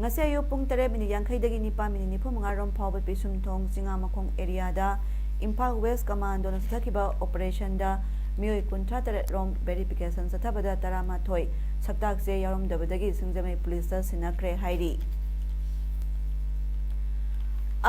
ꯉꯁꯤ ꯑꯌꯨꯛ ꯄꯨꯡ ꯇꯔꯦꯠ ꯃꯤꯅꯤꯠ ꯌꯥꯡꯈꯩꯗꯒꯤ ꯅꯤꯄꯥꯟ ꯃꯤꯅꯤꯠ ꯅꯤꯐꯨ ꯃꯉꯥ ꯔꯣꯝ ꯐꯥꯎꯕ ꯄꯤꯁꯨꯝꯊꯣꯡ ꯆꯤꯉꯥꯃꯈꯣꯡ ꯑꯦꯔꯤꯌꯥꯗ ꯏꯝꯐꯥꯜ ꯋꯦꯁ ꯀꯃꯥꯟꯗꯣꯅ ꯆꯠꯊꯈꯤꯕ ꯑꯣꯄꯔꯦꯁꯟꯗ ꯃꯤꯑꯣꯏ ꯀꯨꯟꯊ꯭ꯔꯥ ꯇꯔꯦꯠ ꯔꯣꯝ ꯚꯦꯔꯤꯐꯤꯀꯦꯁꯟ ꯆꯠꯊꯕꯗ ꯇꯔꯥꯃꯥꯊꯣꯏ ꯁꯛꯇꯥꯛ ꯆꯦ ꯌꯥꯎꯔꯝꯗꯕꯗꯒꯤ ꯁꯤꯡꯖꯃꯩ ꯄꯨꯂꯤꯁꯇ ꯁꯤꯟꯅꯈ꯭ꯔꯦ ꯍꯥꯏꯔꯤ꯫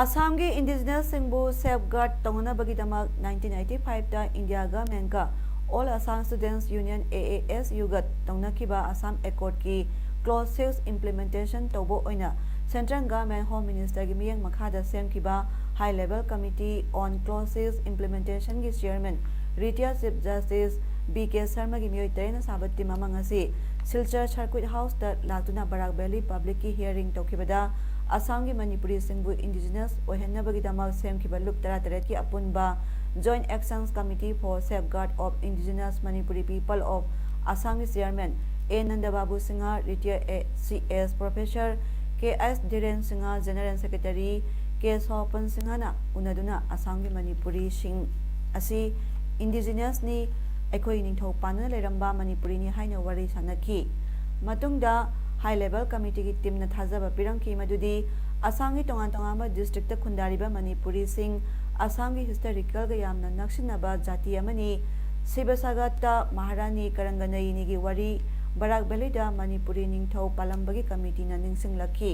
ꯑꯁꯥꯝꯒꯤ ꯏꯟꯗꯤꯖꯤꯅꯁꯁꯤꯡꯕꯨ ꯁꯦꯐꯒꯥꯔꯗ ꯇꯧꯅꯅꯕꯒꯤꯗꯃꯛ ꯅꯥꯏꯟꯇꯤꯟ ꯑꯩꯠꯇꯤ ꯐꯥꯏꯚꯇ ꯏꯟꯗꯤꯌꯥ ꯒꯚꯔꯟꯃꯦꯟꯠꯀ all Assam students union, A A S ꯌꯨꯒ ꯇꯧꯅꯈꯤꯕ ꯑꯁꯥꯝ ꯑꯦꯀꯣꯔꯗꯀꯤ ꯀ꯭ꯂꯣꯖ ꯁꯤꯛꯁ ꯏꯝꯄ꯭ꯂꯤꯃꯦꯟꯇꯦꯁꯟ ꯇꯧꯕ ꯑꯣꯏꯅ ꯁꯦꯟꯇ꯭ꯔꯦꯜ ꯒꯚꯔꯟꯃꯦꯟꯠ ꯍꯣꯝ ꯃꯤꯅꯤꯁꯇꯔꯒꯤ ꯃꯤꯠꯌꯦꯡ ꯃꯈꯥꯗ ꯁꯦꯝꯈꯤꯕ high level committee on clause six ꯏꯝꯄ꯭ꯂꯤꯃꯦꯟꯇꯦꯁꯟꯒꯤ chairman retired chief justice B K ꯁꯔꯃꯒꯤ ꯃꯤꯑꯣꯏ ꯇꯔꯦꯠꯅ ꯁꯥꯕ ꯇꯤꯝ ꯑꯃ ꯉꯁꯤ ꯁꯤꯜꯆꯔ ꯁꯔꯀ꯭ꯌꯨꯠ ꯍꯥꯎꯁꯇ ꯂꯥꯛꯇꯨꯅ ꯕꯔꯥꯛ ꯚꯦꯂꯤ ꯄꯕ꯭ꯂꯤꯛꯀꯤ ꯍꯤꯌꯔꯤꯡ ꯇꯧꯈꯤꯕꯗ ꯑꯁꯥꯝꯒꯤ ꯃꯅꯤꯄꯨꯔꯤꯁꯤꯡꯕꯨ ꯏꯟꯗꯤꯖꯤꯅꯁ ꯑꯣꯏꯍꯟꯅꯕꯒꯤꯗꯃꯛ ꯁꯦꯝꯈꯤꯕ ꯂꯨꯞ ꯇꯔꯥꯇꯔꯦꯠꯀꯤ ꯑꯄꯨꯟꯕ Joint Action Committee for Safeguard of Indigenous Manipuri People of Assam ꯒꯤ ꯆꯤꯌꯔꯃꯦꯟ ꯑꯦ ꯅꯟꯗꯕꯥꯕꯨ ꯁꯤꯡꯍ, ꯔꯤꯇꯥꯌꯔ ꯑꯦ ꯁꯤ ꯑꯦꯁ ꯄ꯭ꯔꯣꯐꯦꯁꯔ ꯀꯦ ꯑꯦꯁ ꯙꯤꯔꯦꯟ ꯁꯤꯡꯍ, ꯖꯦꯅꯔꯦꯜ ꯁꯦꯀ꯭ꯔꯦꯇꯔꯤ ꯀꯦ ꯁꯣꯄꯟ ꯁꯤꯡꯍꯅ ꯎꯅꯗꯨꯅ ꯑꯁꯥꯝꯒꯤ ꯃꯅꯤꯄꯨꯔꯤꯁꯤꯡ ꯑꯁꯤ ꯏꯟꯗꯤꯖꯤꯅꯁꯅꯤ, ꯑꯩꯈꯣꯏ ꯅꯤꯡꯊꯧ ꯄꯥꯟꯗꯨꯅ ꯂꯩꯔꯝꯕ ꯃꯅꯤꯄꯨꯔꯤꯅꯤ ꯍꯥꯏꯅ ꯋꯥꯔꯤ ꯁꯥꯅꯈꯤ꯫ ꯃꯇꯨꯡꯗ ꯍꯥꯏ ꯂꯦꯚꯦꯜ ꯀꯃꯤꯇꯤꯒꯤ ꯇꯤꯝꯅ ꯊꯥꯖꯕ ꯄꯤꯔꯝꯈꯤ ꯃꯗꯨꯗꯤ ꯑꯁꯥꯝꯒꯤ ꯇꯣꯉꯥꯟ ꯇꯣꯉꯥꯟꯕ ꯗꯤꯁꯇ꯭ꯔꯤꯛꯇ ꯈꯨꯟꯗꯥꯔꯤꯕ ꯃꯅꯤꯄꯨꯔꯤꯁꯤꯡ ꯑꯁꯥꯝꯒꯤ ꯍꯤꯁꯇꯣꯔꯤꯀꯦꯜꯒ ꯌꯥꯝꯅ ꯅꯛꯁꯤꯟꯅꯕ ꯖꯥꯇꯤ ꯑꯃꯅꯤ꯫ ꯁꯤꯕꯁꯥꯒꯠꯇ ꯃꯍꯥꯔꯥꯅꯤ ꯀꯔꯪꯒꯅꯌꯤꯅꯤꯒꯤ ꯋꯥꯔꯤ ꯕꯔꯥꯛ ꯚꯦꯂꯤꯗ ꯃꯅꯤꯄꯨꯔꯤ ꯅꯤꯡꯊꯧ ꯄꯥꯜꯂꯝꯕꯒꯤ ꯀꯃꯤꯇꯤꯅ ꯅꯤꯡꯁꯤꯡꯂꯛꯈꯤ꯫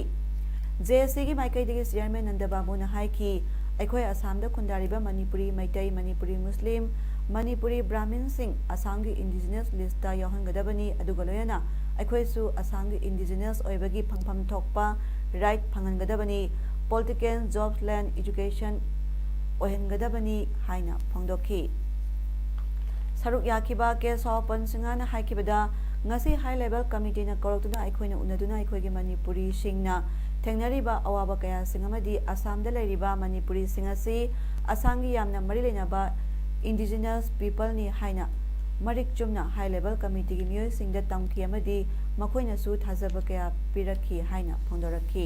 ꯖꯦ ꯑꯦꯁ ꯁꯤꯒꯤ ꯃꯥꯏꯀꯩꯗꯒꯤ ꯆꯤꯌꯔꯃꯦꯟ ꯅꯟꯗꯕꯥꯕꯨꯅ ꯍꯥꯏꯈꯤ, ꯑꯩꯈꯣꯏ ꯑꯁꯥꯝꯗ ꯈꯨꯟꯗꯥꯔꯤꯕ ꯃꯅꯤꯄꯨꯔꯤ ꯃꯩꯇꯩ, ꯃꯅꯤꯄꯨꯔꯤ ꯃꯨꯁꯂꯤꯝ, ꯃꯅꯤꯄꯨꯔꯤ ꯕ꯭ꯔꯥꯍꯃꯤꯟꯁꯤꯡ ꯑꯁꯥꯝꯒꯤ ꯏꯟꯗꯤꯖꯤꯅꯁ ꯂꯤꯁꯇ ꯌꯥꯎꯍꯟꯒꯗꯕꯅꯤ, ꯑꯗꯨꯒ ꯂꯣꯏꯅꯅ ꯑꯩꯈꯣꯏꯁꯨ ꯑꯁꯥꯝꯒꯤ ꯏꯟꯗꯤꯖꯤꯅꯁ ꯑꯣꯏꯕꯒꯤ ꯐꯪꯐꯝ ꯊꯣꯛꯄ ꯔꯥꯏꯠ ꯐꯪꯍꯟꯒꯗꯕꯅꯤ, ꯄꯣꯂꯤꯇꯤꯀꯦꯜ, ꯖꯣꯕꯁ, ꯂꯦꯟꯗ, ꯏꯖꯨꯀꯦꯁꯟ ꯑꯣꯏꯍꯟꯒꯗꯕꯅꯤ ꯍꯥꯏꯅ ꯐꯣꯡꯗꯣꯛꯈꯤ꯫ ꯁꯔꯨꯛ ꯌꯥꯈꯤꯕ ꯀꯦ ꯁꯣꯄꯟ ꯁꯤꯡꯍꯅ ꯍꯥꯏꯈꯤꯕꯗ, ꯉꯁꯤ ꯍꯥꯏ ꯂꯦꯚꯦꯜ ꯀꯃꯤꯇꯤꯅ ꯀꯧꯔꯛꯇꯨꯅ ꯑꯩꯈꯣꯏꯅ ꯎꯅꯗꯨꯅ ꯑꯩꯈꯣꯏꯒꯤ ꯃꯅꯤꯄꯨꯔꯤꯁꯤꯡꯅ ꯊꯦꯡꯅꯔꯤꯕ ꯑꯋꯥꯕ ꯀꯌꯥꯁꯤꯡ ꯑꯃꯗꯤ ꯑꯁꯥꯝꯗ ꯂꯩꯔꯤꯕ ꯃꯅꯤꯄꯨꯔꯤꯁꯤꯡ ꯑꯁꯤ ꯑꯁꯥꯝꯒꯤ ꯌꯥꯝꯅ ꯃꯔꯤ ꯂꯩꯅꯕ ꯏꯟꯗꯤꯖꯤꯅꯁ ꯄꯤꯄꯜꯅꯤ ꯍꯥꯏꯅ ꯃꯔꯤꯛ ꯆꯨꯝꯅ ꯍꯥꯏ ꯂꯦꯚꯦꯜ ꯀꯃꯤꯇꯤꯒꯤ ꯃꯤꯑꯣꯏꯁꯤꯡꯗ ꯇꯝꯈꯤ ꯑꯃꯗꯤ ꯃꯈꯣꯏꯅꯁꯨ ꯊꯥꯖꯕ ꯀꯌꯥ ꯄꯤꯔꯛꯈꯤ ꯍꯥꯏꯅ ꯐꯣꯡꯗꯣꯔꯛꯈꯤ꯫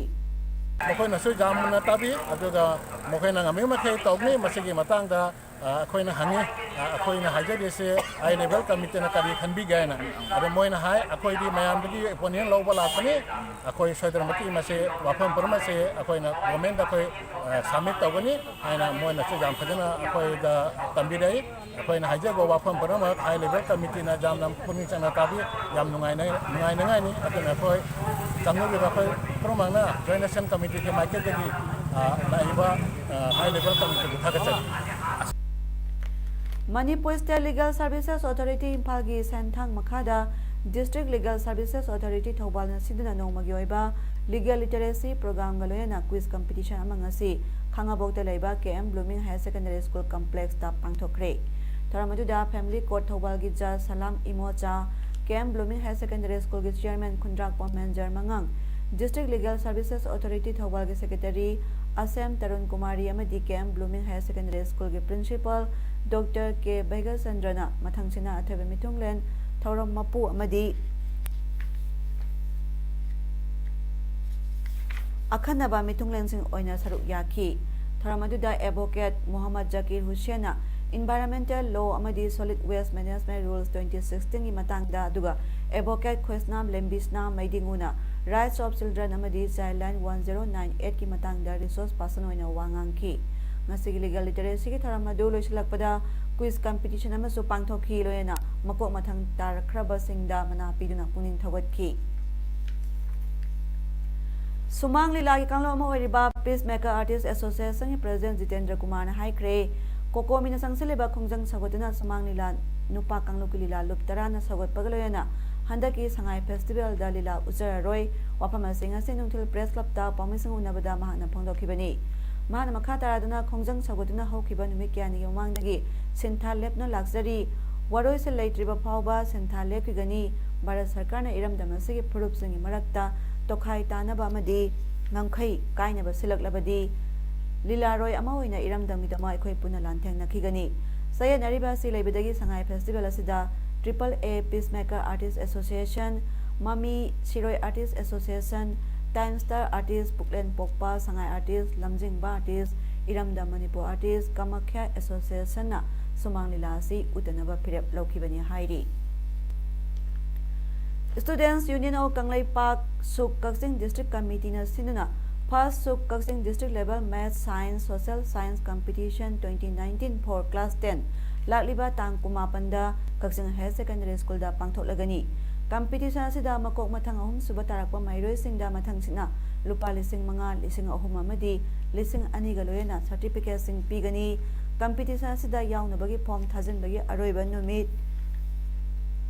ꯃꯈꯣꯏꯅꯁꯨ ꯌꯥꯝꯅ ꯇꯥꯕꯤ, ꯑꯗꯨꯒ ꯃꯈꯣꯏꯅ ꯉꯝꯃꯤ ꯃꯈꯩ ꯇꯧꯒꯅꯤ꯫ ꯃꯁꯤꯒꯤ ꯃꯇꯥꯡꯗ ꯑ, ꯑꯩꯈꯣꯏꯅ ꯍꯪꯉꯤ, ꯑ, ꯑꯩꯈꯣꯏꯅ ꯍꯥꯏꯖꯔꯤꯁꯦ ꯍꯥꯏ ꯂꯦꯚꯦꯜ ꯀꯃꯤꯇꯤꯅ ꯀꯔꯤ ꯈꯟꯕꯤꯒꯦ ꯍꯥꯏꯅ꯫ ꯑꯗꯣ ꯃꯣꯏꯅ ꯍꯥꯏ, ꯑꯩꯈꯣꯏꯗꯤ ꯃꯌꯥꯝꯗꯒꯤ ꯑꯣꯄꯤꯅꯤꯌꯟ ꯂꯧꯕ ꯂꯥꯛꯄꯅꯤ, ꯑꯩꯈꯣꯏ ꯁꯣꯏꯗꯅꯃꯛꯀꯤ ꯃꯁꯤ ꯋꯥꯐꯝ ꯄꯨꯝꯅꯃꯛꯁꯦ ꯑꯩꯈꯣꯏꯅ ꯒꯣꯔꯃꯦꯟꯗ ꯑꯩꯈꯣꯏ ꯁꯕꯃꯤꯠ ꯇꯧꯒꯅꯤ ꯍꯥꯏꯅ ꯃꯣꯏꯅꯁꯨ ꯌꯥꯝ ꯐꯖꯅ ꯑꯩꯈꯣꯏꯗ ꯇꯝꯕꯤꯔꯛꯏ꯫ ꯑꯩꯈꯣꯏꯅ ꯍꯥꯏꯖꯕ ꯋꯥꯐꯝ ꯄꯨꯝꯅꯃꯛ ꯍꯥꯏ ꯂꯦꯚꯦꯜ ꯀꯃꯤꯇꯤꯅ ꯌꯥꯝꯅ ꯄꯨꯛꯅꯤꯡ ꯆꯪꯅ ꯇꯥꯕꯤ, ꯌꯥꯝ ꯅꯨꯡꯉꯥꯏꯅ ꯅꯨꯡꯉꯥꯏꯅꯉꯥꯏꯅꯤ꯫ ꯑꯗꯨꯅ ꯑꯩꯈꯣꯏ ꯆꯪꯂꯤꯕ ꯑꯩꯈꯣꯏ ꯄꯨꯝꯅꯃꯛꯅ ꯖꯣꯏꯟ ꯑꯦꯛꯁꯟ ꯀꯃꯤꯇꯤꯒꯤ ꯃꯥꯏꯀꯩꯗꯒꯤ, ꯑ, ꯂꯥꯛꯏꯕ, ꯑ, ꯍꯥꯏ ꯂꯦꯚꯦꯜ ꯀꯃꯤꯇꯤꯕꯨ ꯊꯥꯒꯠꯆꯔꯤ꯫ Manipur state legal services authority ꯏꯝꯐꯥꯜꯒꯤ ꯁꯦꯟꯊꯥꯡ ꯃꯈꯥꯗ ꯗꯤꯁꯇ꯭ꯔꯤꯛ ꯂꯤꯒꯦꯜ ꯁꯔꯚꯤꯁꯦꯁ ꯑꯣꯊꯣꯔꯤꯇꯤ ꯊꯧꯕꯥꯜꯅ ꯁꯤꯟꯗꯨꯅ ꯅꯣꯡꯃꯒꯤ ꯑꯣꯏꯕ ꯂꯤꯒꯦꯜ ꯂꯤꯇꯔꯦꯁꯤ ꯄ꯭ꯔꯣꯒ꯭ꯔꯥꯝꯒ ꯂꯣꯏꯅꯅ ꯀ꯭ꯋꯤꯖ ꯀꯝꯄꯤꯇꯤꯁꯟ ꯑꯃ ꯉꯁꯤ ꯈꯥꯉꯕꯣꯛꯇ ꯂꯩꯕ K M blooming higher secondary school ꯀꯝꯄ꯭ꯂꯦꯛꯁꯇ ꯄꯥꯡꯊꯣꯛꯈ꯭ꯔꯦ꯫ ꯊꯧꯔꯝ ꯑꯗꯨꯗ ꯐꯦꯃꯤꯂꯤ ꯀꯣꯔꯠ ꯊꯧꯕꯥꯜꯒꯤ ꯖꯖ Salam Imocha, K M blooming higher secondary ꯁ꯭ꯀꯨꯜꯒꯤ ꯆꯤꯌꯔꯃꯦꯟ ꯈꯨꯟꯗ꯭ꯔꯥꯛꯄꯝ ꯃꯦꯟꯖꯔ ꯃꯉꯥꯡ, ꯗꯤꯁꯇ꯭ꯔꯤꯛ ꯂꯤꯒꯦꯜ ꯁꯔꯚꯤꯁꯦꯁ ꯑꯣꯊꯣꯔꯤꯇꯤ ꯊꯧꯕꯥꯜꯒꯤ ꯁꯦꯀ꯭ꯔꯦꯇꯔꯤ ꯑꯁꯦꯝ ꯇꯔꯨꯟ ꯀꯨꯃꯥꯔꯤ ꯑꯃꯗꯤ K M blooming higher secondary ꯁ꯭ꯀꯨꯜꯒꯤ ꯄ꯭ꯔꯤꯟꯁꯤꯄꯥꯜ ꯗꯣꯛꯇꯔ ꯀꯦ ꯚꯩꯒꯆꯟꯗ꯭ꯔꯅ ꯃꯊꯪꯁꯤꯠꯅ ꯑꯊꯣꯏꯕ ꯃꯤꯊꯨꯡꯂꯦꯟ, ꯊꯧꯔꯝ ꯃꯄꯨ ꯑꯃꯗꯤ ꯑꯈꯟꯅꯕ ꯃꯤꯊꯨꯡꯂꯦꯟꯁꯤꯡ ꯑꯣꯏꯅ ꯁꯔꯨꯛ ꯌꯥꯈꯤ꯫ ꯊꯧꯔꯝ ꯑꯗꯨꯗ ꯑꯦꯗꯚꯣꯀꯦꯠ ꯃꯣꯍꯝꯃꯗ ꯖꯀꯤꯔ ꯍꯨꯁꯦꯟꯅ ꯏꯟꯚꯥꯏꯔꯟꯃꯦꯟꯇꯦꯜ ꯂꯣ ꯑꯃꯗꯤ solid waste management rules twenty ꯁꯤꯛꯁꯇꯤꯟꯒꯤ ꯃꯇꯥꯡꯗ, ꯑꯗꯨꯒ ꯑꯦꯗꯚꯣꯀꯦꯠ ꯈꯣꯏꯁꯅꯥꯝ ꯂꯦꯝꯕꯤꯁꯅꯥ ꯃꯩꯗꯤꯡꯉꯨꯅ ꯔꯥꯏꯠꯁ ꯑꯣꯐ ꯆꯤꯜꯗ꯭ꯔꯦꯟ ꯑꯃꯗꯤ child line one zero nine ꯑꯦꯠꯀꯤ ꯃꯇꯥꯡꯗ ꯔꯤꯁꯣꯔꯁ ꯄꯥꯔꯁꯟ ꯑꯣꯏꯅ ꯋꯥ ꯉꯥꯡꯈꯤ꯫ ꯉꯁꯤꯒꯤ ꯂꯤꯒꯦꯜ ꯂꯤꯇꯔꯦꯁꯤꯒꯤ ꯊꯧꯔꯝ ꯑꯗꯨ ꯂꯣꯏꯁꯤꯜꯂꯛꯄꯗ ꯀ꯭ꯋꯤꯖ ꯀꯝꯄꯤꯇꯤꯁꯟ ꯑꯃꯁꯨ ꯄꯥꯡꯊꯣꯛꯈꯤ, ꯂꯣꯏꯅꯅ ꯃꯀꯣꯛ ꯃꯊꯪ ꯇꯥꯔꯛꯈ꯭ꯔꯕꯁꯤꯡꯗ ꯃꯅꯥ ꯄꯤꯗꯨꯅ ꯄꯨꯛꯅꯤꯡ ꯊꯧꯒꯠꯈꯤ꯫ ꯁꯨꯃꯥꯡ ꯂꯤꯂꯥꯒꯤ ꯀꯥꯡꯂꯨꯞ ꯑꯃ ꯑꯣꯏꯔꯤꯕ ꯄꯤꯁ ꯃꯦꯀꯔ ꯑꯥꯔꯇꯤꯁ ꯑꯦꯁꯣꯁꯤꯌꯦꯁꯟꯒꯤ ꯄ꯭ꯔꯦꯁꯤꯗꯦꯟꯠ ꯖꯤꯇꯦꯟꯗ꯭ꯔ ꯀꯨꯃꯥꯔꯅ ꯍꯥꯏꯈ꯭ꯔꯦ, ꯀꯣꯀꯣꯃꯤꯅ ꯆꯪꯁꯤꯜꯂꯤꯕ ꯈꯣꯡꯖꯪ ꯁꯧꯒꯠꯇꯨꯅ ꯁꯨꯃꯥꯡ ꯂꯤꯂꯥ ꯅꯨꯄꯥ ꯀꯥꯡꯂꯨꯞꯀꯤ ꯂꯤꯂꯥ ꯂꯨꯞ ꯇꯔꯥꯅ ꯁꯧꯒꯠꯄꯒ ꯂꯣꯏꯅꯅ ꯍꯟꯗꯛꯀꯤ ꯁꯉꯥꯏ ꯐꯦꯁꯇꯤꯚꯦꯜꯗ ꯂꯤꯂꯥ ꯎꯠꯆꯔꯔꯣꯏ꯫ ꯋꯥꯐꯝ ꯑꯁꯤ ꯉꯁꯤ ꯅꯨꯡꯊꯤꯜ ꯄ꯭ꯔꯦꯁ ꯀ꯭ꯂꯕꯇ ꯄꯥꯎꯃꯤꯁꯤꯡ ꯎꯅꯕꯗ ꯃꯍꯥꯛꯅ ꯐꯣꯡꯗꯣꯛꯈꯤꯕꯅꯤ꯫ ꯃꯍꯥꯛꯅ ꯃꯈꯥ ꯇꯥꯔꯗꯨꯅ ꯈꯣꯡꯖꯪ ꯁꯧꯒꯠꯇꯨꯅ ꯍꯧꯈꯤꯕ ꯅꯨꯃꯤꯠ ꯀꯌꯥꯅꯤꯒꯤ ꯃꯃꯥꯡꯗꯒꯤ ꯁꯤꯟꯊꯥ ꯂꯦꯞꯅ ꯂꯥꯛꯆꯔꯤ꯫ ꯋꯥꯔꯣꯏꯁꯤꯟ ꯂꯩꯇ꯭ꯔꯤꯕ ꯐꯥꯎꯕ ꯁꯤꯟꯊꯥ ꯂꯦꯞꯈꯤꯒꯅꯤ꯫ ꯚꯥꯔꯠ ꯁꯔꯀꯥꯔꯅ ꯏꯔꯝꯗꯝ ꯑꯁꯤꯒꯤ ꯐꯨꯔꯨꯞꯁꯤꯡꯒꯤ ꯃꯔꯛꯇ ꯇꯣꯈꯥꯏ ꯇꯥꯅꯕ ꯑꯃꯗꯤ ꯉꯝꯈꯩ ꯀꯥꯏꯅꯕ ꯁꯤꯜꯂꯛꯂꯕꯗꯤ ꯂꯤꯂꯥꯔꯣꯏ ꯑꯃ ꯑꯣꯏꯅ ꯏꯔꯝꯗꯝꯒꯤꯗꯃꯛ ꯑꯩꯈꯣꯏ ꯄꯨꯟꯅ ꯂꯥꯟꯊꯦꯡꯅꯈꯤꯒꯅꯤ꯫ ꯆꯌꯦꯠꯅꯔꯤꯕ ꯑꯁꯤ ꯂꯩꯕꯗꯒꯤ ꯁꯉꯥꯏ ꯐꯦꯁꯇꯤꯚꯦꯜ ꯑꯁꯤꯗ Triple A Peacemaker Artist Association, ꯃꯃꯤ ꯁꯤꯔꯣꯏ Artist Association, Time Star Artist ꯄꯨꯛꯂꯦꯟ ꯄꯣꯛꯄ ꯁꯉꯥꯏ Artist, ꯂꯝꯖꯤꯡꯕ Artist, ꯏꯔꯝꯗꯝ ꯃꯅꯤꯄꯨꯔ Artist, ꯀꯥꯃꯥꯈ꯭ꯌꯥ Associationꯅ ꯁꯨꯃꯥꯡ ꯂꯤꯂꯥ ꯑꯁꯤ ꯎꯠꯇꯅꯕ ꯐꯤꯔꯦꯞ ꯂꯧꯈꯤꯕꯅꯤ ꯍꯥꯏꯔꯤ꯫ Students Union of ꯀꯪꯂꯩꯄꯥꯛ, ꯁꯨꯛ ꯀꯛꯆꯤꯡ District Committeeꯅ ꯁꯤꯟꯗꯨꯅ First ꯁꯨꯛ ꯀꯛꯆꯤꯡ District Level Maths, Science, Social Science Competition twenty nineteen for Class ten ꯂꯥꯛꯂꯤꯕ ꯇꯥꯡ ꯀꯨꯟꯃꯥꯄꯟꯗ ꯀꯛꯆꯤꯡ Higher Secondary Schoolꯗ ꯄꯥꯡꯊꯣꯛꯂꯒꯅꯤ꯫ Competition ꯑꯁꯤꯗ ꯃꯀꯣꯛ ꯃꯊꯪ ꯑꯍꯨꯝ ꯁꯨꯕ ꯇꯥꯔꯛꯄ ꯃꯍꯩꯔꯣꯏꯁꯤꯡꯗ ꯃꯊꯪꯁꯤꯠꯅ ꯂꯨꯄꯥ ꯂꯤꯁꯤꯡ ꯃꯉꯥ, ꯂꯤꯁꯤꯡ ꯑꯍꯨꯝ ꯑꯃꯗꯤ ꯂꯤꯁꯤꯡ ꯑꯅꯤꯒ ꯂꯣꯏꯅꯅ certificateꯁꯤꯡ ꯄꯤꯒꯅꯤ꯫ Competition ꯑꯁꯤꯗ ꯌꯥꯎꯅꯕꯒꯤ form ꯊꯥꯖꯤꯟꯕꯒꯤ ꯑꯔꯣꯏꯕ ꯅꯨꯃꯤꯠ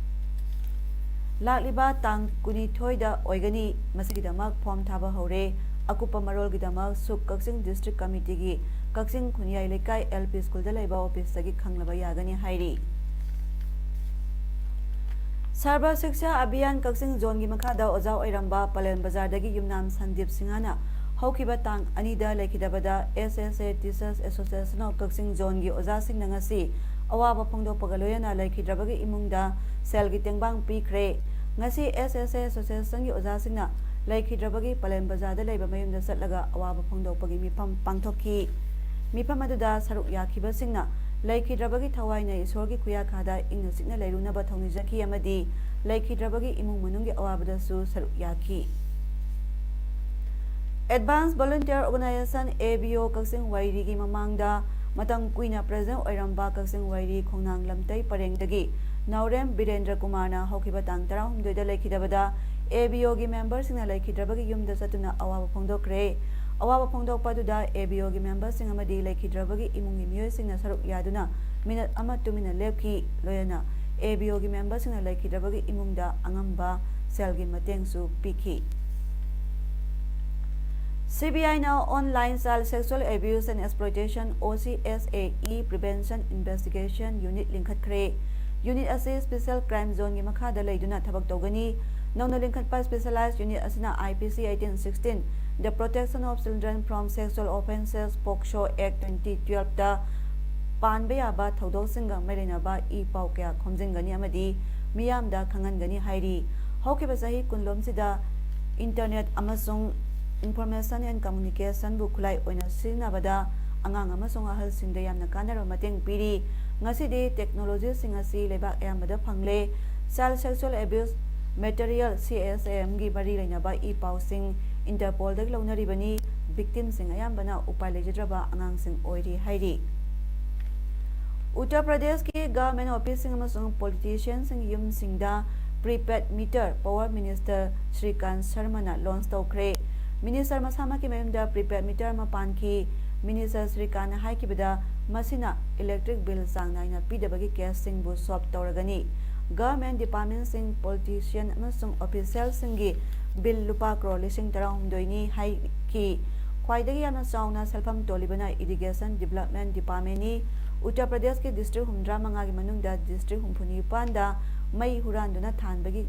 ꯂꯥꯛꯂꯤꯕ ꯇꯥꯡ ꯀꯨꯟꯅꯤꯊꯣꯏꯗ ꯑꯣꯏꯒꯅꯤ꯫ ꯃꯁꯤꯒꯤꯗꯃꯛ form ꯊꯥꯕ ꯍꯧꯔꯦ꯫ ꯑꯀꯨꯞꯄ ꯃꯔꯣꯜꯒꯤꯗꯃꯛ ꯁꯨꯛ ꯀꯛꯆꯤꯡ District Committeeꯒꯤ ꯀꯛꯆꯤꯡ ꯈꯨꯟꯌꯥꯏ ꯂꯩꯀꯥꯏ L P Schoolꯗ ꯂꯩꯕ officeꯇꯒꯤ ꯈꯪꯂꯕ ꯌꯥꯒꯅꯤ ꯍꯥꯏꯔꯤ꯫ ꯁꯔꯕ ꯁꯤꯛꯁꯥ ꯑꯚꯤꯌꯥꯟ ꯀꯛꯆꯤꯡ zoneꯒꯤ ꯃꯈꯥꯗ ꯑꯣꯖꯥ ꯑꯣꯏꯔꯝꯕ ꯄꯂꯦꯟ ꯕꯖꯥꯔꯗꯒꯤ ꯌꯨꯝꯅꯥꯝ ꯁꯟꯗꯤꯞ ꯁꯤꯡꯍꯅ ꯍꯧꯈꯤꯕ ꯇꯥꯡ ꯑꯅꯤꯗ ꯂꯩꯈꯤꯗꯕꯗ S S A Teachers Association of ꯀꯛꯆꯤꯡ zoneꯒꯤ ꯑꯣꯖꯥꯁꯤꯡꯅ ꯉꯁꯤ ꯑꯋꯥꯕ ꯐꯣꯡꯗꯣꯛꯄꯒ ꯂꯣꯏꯅꯅ ꯂꯩꯈꯤꯗ꯭ꯔꯕꯒꯤ ꯏꯃꯨꯡꯗ ꯁꯦꯜꯒꯤ ꯇꯦꯡꯕꯥꯡ ꯄꯤꯈ꯭ꯔꯦ꯫ ꯉꯁꯤ S S A Associationꯒꯤ ꯑꯣꯖꯥꯁꯤꯡꯅ ꯂꯩꯈꯤꯗ꯭ꯔꯕꯒꯤ ꯄꯂꯦꯟ ꯕꯖꯥꯔꯗ ꯂꯩꯕ ꯃꯌꯨꯝꯗ ꯆꯠꯂꯒ ꯑꯋꯥꯕ ꯐꯣꯡꯗꯣꯛꯄꯒꯤ ꯃꯤꯐꯝ ꯄꯥꯡꯊꯣꯛꯈꯤ꯫ ꯃꯤꯐꯝ ꯑꯗꯨꯗ ꯁꯔꯨꯛ ꯌꯥꯈꯤꯕꯁꯤꯡꯅ ꯂꯩꯈꯤꯗ꯭ꯔꯕꯒꯤ ꯊꯋꯥꯏꯅ ꯏꯁꯣꯔꯒꯤ ꯈꯨꯌꯥꯈꯥꯗ ꯏꯪꯅ ꯆꯤꯛꯅ ꯂꯩꯔꯨꯅꯕ ꯊꯧꯅꯤꯖꯈꯤ ꯑꯃꯗꯤ ꯂꯩꯈꯤꯗ꯭ꯔꯕꯒꯤ ꯏꯃꯨꯡ ꯃꯅꯨꯡꯒꯤ ꯑꯋꯥꯕꯗꯁꯨ ꯁꯔꯨꯛ ꯌꯥꯈꯤ꯫ Advanced Volunteer Organization, A V O, ꯀꯛꯆꯤꯡ ꯋꯥꯏꯔꯤꯒꯤ ꯃꯃꯥꯡꯗ ꯃꯇꯝ ꯀꯨꯏꯅ president ꯑꯣꯏꯔꯝꯕ ꯀꯛꯆꯤꯡ ꯋꯥꯏꯔꯤ ꯈꯣꯡꯅꯥꯡ ꯂꯝꯇꯩ ꯄꯔꯦꯡꯗꯒꯤ ꯅꯥꯎꯔꯦꯝ ꯕꯤꯔꯦꯟꯗ꯭ꯔ ꯀꯨꯃꯥꯔꯅ ꯍꯧꯈꯤꯕ ꯇꯥꯡ ꯇꯔꯥꯍꯨꯝꯗꯣꯏꯗ ꯂꯩꯈꯤꯗꯕꯗ A V Oꯒꯤ memberꯁꯤꯡꯅ ꯂꯩꯈꯤꯗ꯭ꯔꯕꯒꯤ ꯌꯨꯝꯗ ꯆꯠꯇꯨꯅ ꯑꯋꯥꯕ ꯐꯣꯡꯗꯣꯛꯈ꯭ꯔꯦ꯫ ꯑꯋꯥꯕ ꯐꯣꯡꯗꯣꯛꯄ ꯑꯗꯨꯗ A V Oꯒꯤ memberꯁꯤꯡ ꯑꯃꯗꯤ ꯂꯩꯈꯤꯗ꯭ꯔꯕꯒꯤ ꯏꯃꯨꯡꯒꯤ ꯃꯤꯑꯣꯏꯁꯤꯡꯅ ꯁꯔꯨꯛ ꯌꯥꯗꯨꯅ minute ꯑꯃ ꯇꯨꯃꯤꯟꯅ ꯂꯦꯞꯈꯤ꯫ ꯂꯣꯏꯅꯅ A V Oꯒꯤ memberꯁꯤꯡꯅ ꯂꯩꯈꯤꯗ꯭ꯔꯕꯒꯤ ꯏꯃꯨꯡꯗ ꯑꯉꯝꯕ ꯁꯦꯜꯒꯤ ꯃꯇꯦꯡꯁꯨ ꯄꯤꯈꯤ꯫ C B Iꯅ Online Child Sexual Abuse and Exploitation, O C S A E, Prevention Investigation Unit ꯂꯤꯡꯈꯠꯈ꯭ꯔꯦ꯫ Unit ꯑꯁꯤ Special Crime Zoneꯒꯤ ꯃꯈꯥꯗ ꯂꯩꯗꯨꯅ ꯊꯕꯛ ꯇꯧꯒꯅꯤ꯫ ꯅꯧꯅ ꯂꯤꯡꯈꯠꯄ Specialized Unit ꯑꯁꯤꯅ I P C eighteen sixteen, The Protection of Children from Sexual Offences, POCSO Act twenty twelveꯇ ꯄꯥꯟꯕ ꯌꯥꯕ ꯊꯧꯗꯣꯛꯁꯤꯡꯒ ꯃꯔꯤ ꯂꯩꯅꯕ ꯏ ꯄꯥꯎ ꯀꯌꯥ ꯈꯣꯝꯖꯤꯟꯒꯅꯤ ꯑꯃꯗꯤ ꯃꯤꯌꯥꯝꯗ ꯈꯪꯍꯟꯒꯅꯤ ꯍꯥꯏꯔꯤ꯫ ꯍꯧꯈꯤꯕ ꯆꯍꯤ ꯀꯨꯟꯂꯣꯝꯁꯤꯗ internet ꯑꯃꯁꯨꯡ information and communicationꯕꯨ ꯈꯨꯠꯂꯥꯏ ꯑꯣꯏꯅ ꯁꯤꯖꯤꯟꯅꯕꯗ ꯑꯉꯥꯡ ꯑꯃꯁꯨꯡ ꯑꯍꯜꯁꯤꯡꯗ ꯌꯥꯝꯅ ꯀꯥꯟꯅꯔꯕ ꯃꯇꯦꯡ ꯄꯤꯔꯤ꯫ ꯉꯁꯤꯗꯤ technologyꯁꯤꯡ ꯑꯁꯤ ꯂꯩꯕꯥꯛ ꯑꯌꯥꯝꯕꯗ ꯐꯪꯂꯦ꯫ Child Sexual Abuse Material, CSAMꯒꯤ ꯃꯔꯤ ꯂꯩꯅꯕ ꯏ ꯄꯥꯎꯁꯤꯡ Interpolꯗꯒꯤ ꯂꯧꯅꯔꯤꯕꯅꯤ꯫ Victimꯁꯤꯡ ꯑꯌꯥꯝꯕꯅ ꯎꯄꯥꯏ ꯂꯩꯖꯗ꯭ꯔꯕ ꯑꯉꯥꯡꯁꯤꯡ ꯑꯣꯏꯔꯤ ꯍꯥꯏꯔꯤ꯫ ꯎꯠꯇꯔ ꯄ꯭ꯔꯗꯦꯁꯀꯤ government officeꯁꯤꯡ ꯑꯃꯁꯨꯡ politicianꯁꯤꯡꯒꯤ ꯌꯨꯝꯁꯤꯡꯗ prepaid meter power minister ꯁ꯭ꯔꯤꯀꯥꯟ ꯁꯔꯃꯅ launch ꯇꯧꯈ꯭ꯔꯦ꯫ Minister ꯃꯁꯥꯃꯛꯀꯤ ꯃꯌꯨꯝꯗ prepaid meter ꯑꯃ ꯄꯥꯟꯈꯤ꯫ Minister ꯁ꯭ꯔꯤꯀꯥꯟꯅ ꯍꯥꯏꯈꯤꯕꯗ, ꯃꯁꯤꯅ electric bill ꯆꯥꯡ ꯅꯥꯏꯅ ꯄꯤꯗꯕꯒꯤ caseꯁꯤꯡꯕꯨ solve ꯇꯧꯔꯒꯅꯤ꯫ Government departmentꯁꯤꯡ, politician ꯑꯃꯁꯨꯡ officialꯁꯤꯡꯒꯤ bill ꯂꯨꯄꯥ ꯀ꯭ꯔꯣꯔ ꯂꯤꯁꯤꯡ ꯇꯔꯥꯍꯨꯝꯗꯣꯏꯅꯤ ꯍꯥꯏꯈꯤ꯫ ꯈ꯭ꯋꯥꯏꯗꯒꯤ ꯌꯥꯝꯅ ꯆꯥꯎꯅ ꯁꯦꯜꯐꯝ ꯇꯣꯜꯂꯤꯕꯅ Irrigation Development Departmentꯅꯤ꯫ ꯎꯠꯇꯔ ꯄ꯭ꯔꯗꯦꯁꯀꯤ district ꯍꯨꯝꯐꯨꯇꯔꯥ ꯃꯉꯥꯒꯤ ꯃꯅꯨꯡꯗ district ꯍꯨꯝꯐꯨ ꯅꯤꯄꯥꯟꯗ ꯃꯩ ꯍꯨꯔꯥꯟꯗꯨꯅ ꯊꯥꯟꯕꯒꯤ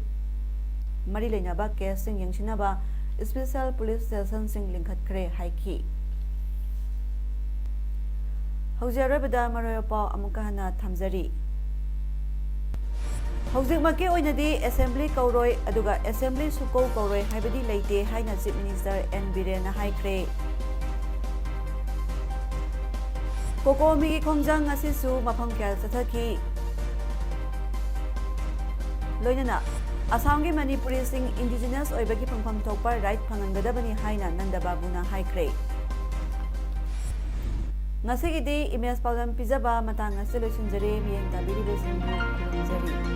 ꯃꯔꯤ ꯂꯩꯅꯕ caseꯁꯤꯡ ꯌꯦꯡꯁꯤꯟꯅꯕ special police stationꯁꯤꯡ ꯂꯤꯡꯈꯠꯈ꯭ꯔꯦ ꯍꯥꯏꯈꯤ꯫ ꯍꯧꯖꯤꯛ ꯑꯔꯣꯏꯕꯗ ꯃꯔꯨꯑꯣꯏꯕ ꯄꯥꯎ ꯑꯃꯨꯛꯀ ꯍꯟꯅ ꯊꯝꯖꯔꯤ꯫ ꯍꯧꯖꯤꯛꯃꯛꯀꯤ ꯑꯣꯏꯅꯗꯤ assembly ꯀꯧꯔꯣꯏ, ꯑꯗꯨꯒ assembly ꯁꯨꯀꯧ ꯀꯧꯔꯣꯏ ꯍꯥꯏꯕꯗꯤ ꯂꯩꯇꯦ ꯍꯥꯏꯅ Chief Minister ꯑꯦꯟ ꯕꯤꯔꯦꯟꯅ ꯍꯥꯏꯈ꯭ꯔꯦ꯫ ꯀꯣꯀꯣꯃꯤꯒꯤ ꯈꯣꯡꯖꯪ ꯑꯁꯤꯁꯨ ꯃꯐꯝ ꯀꯌꯥꯗ ꯆꯠꯊꯈꯤ꯫ ꯂꯣꯏꯅꯅ ꯑꯁꯥꯝꯒꯤ ꯃꯅꯤꯄꯨꯔꯤꯁꯤꯡ indigenous ꯑꯣꯏꯕꯒꯤ ꯐꯪꯐꯝ ꯊꯣꯛꯄ right ꯐꯪꯍꯟꯒꯗꯕꯅꯤ ꯍꯥꯏꯅ ꯅꯟꯗ ꯕꯥꯕꯨꯅ ꯍꯥꯏꯈ꯭ꯔꯦ꯫ ꯉꯁꯤꯒꯤꯗꯤ image ꯄꯥꯎꯗꯝ ꯄꯤꯖꯕ ꯃꯇꯥꯡ ꯑꯁꯤ ꯂꯣꯏꯁꯤꯟꯖꯔꯦ꯫ ꯃꯤꯠꯌꯦꯡ ꯇꯥꯕꯤꯔꯤꯕꯁꯤꯡꯕꯨ ꯈꯨꯔꯨꯝꯖꯔꯤ꯫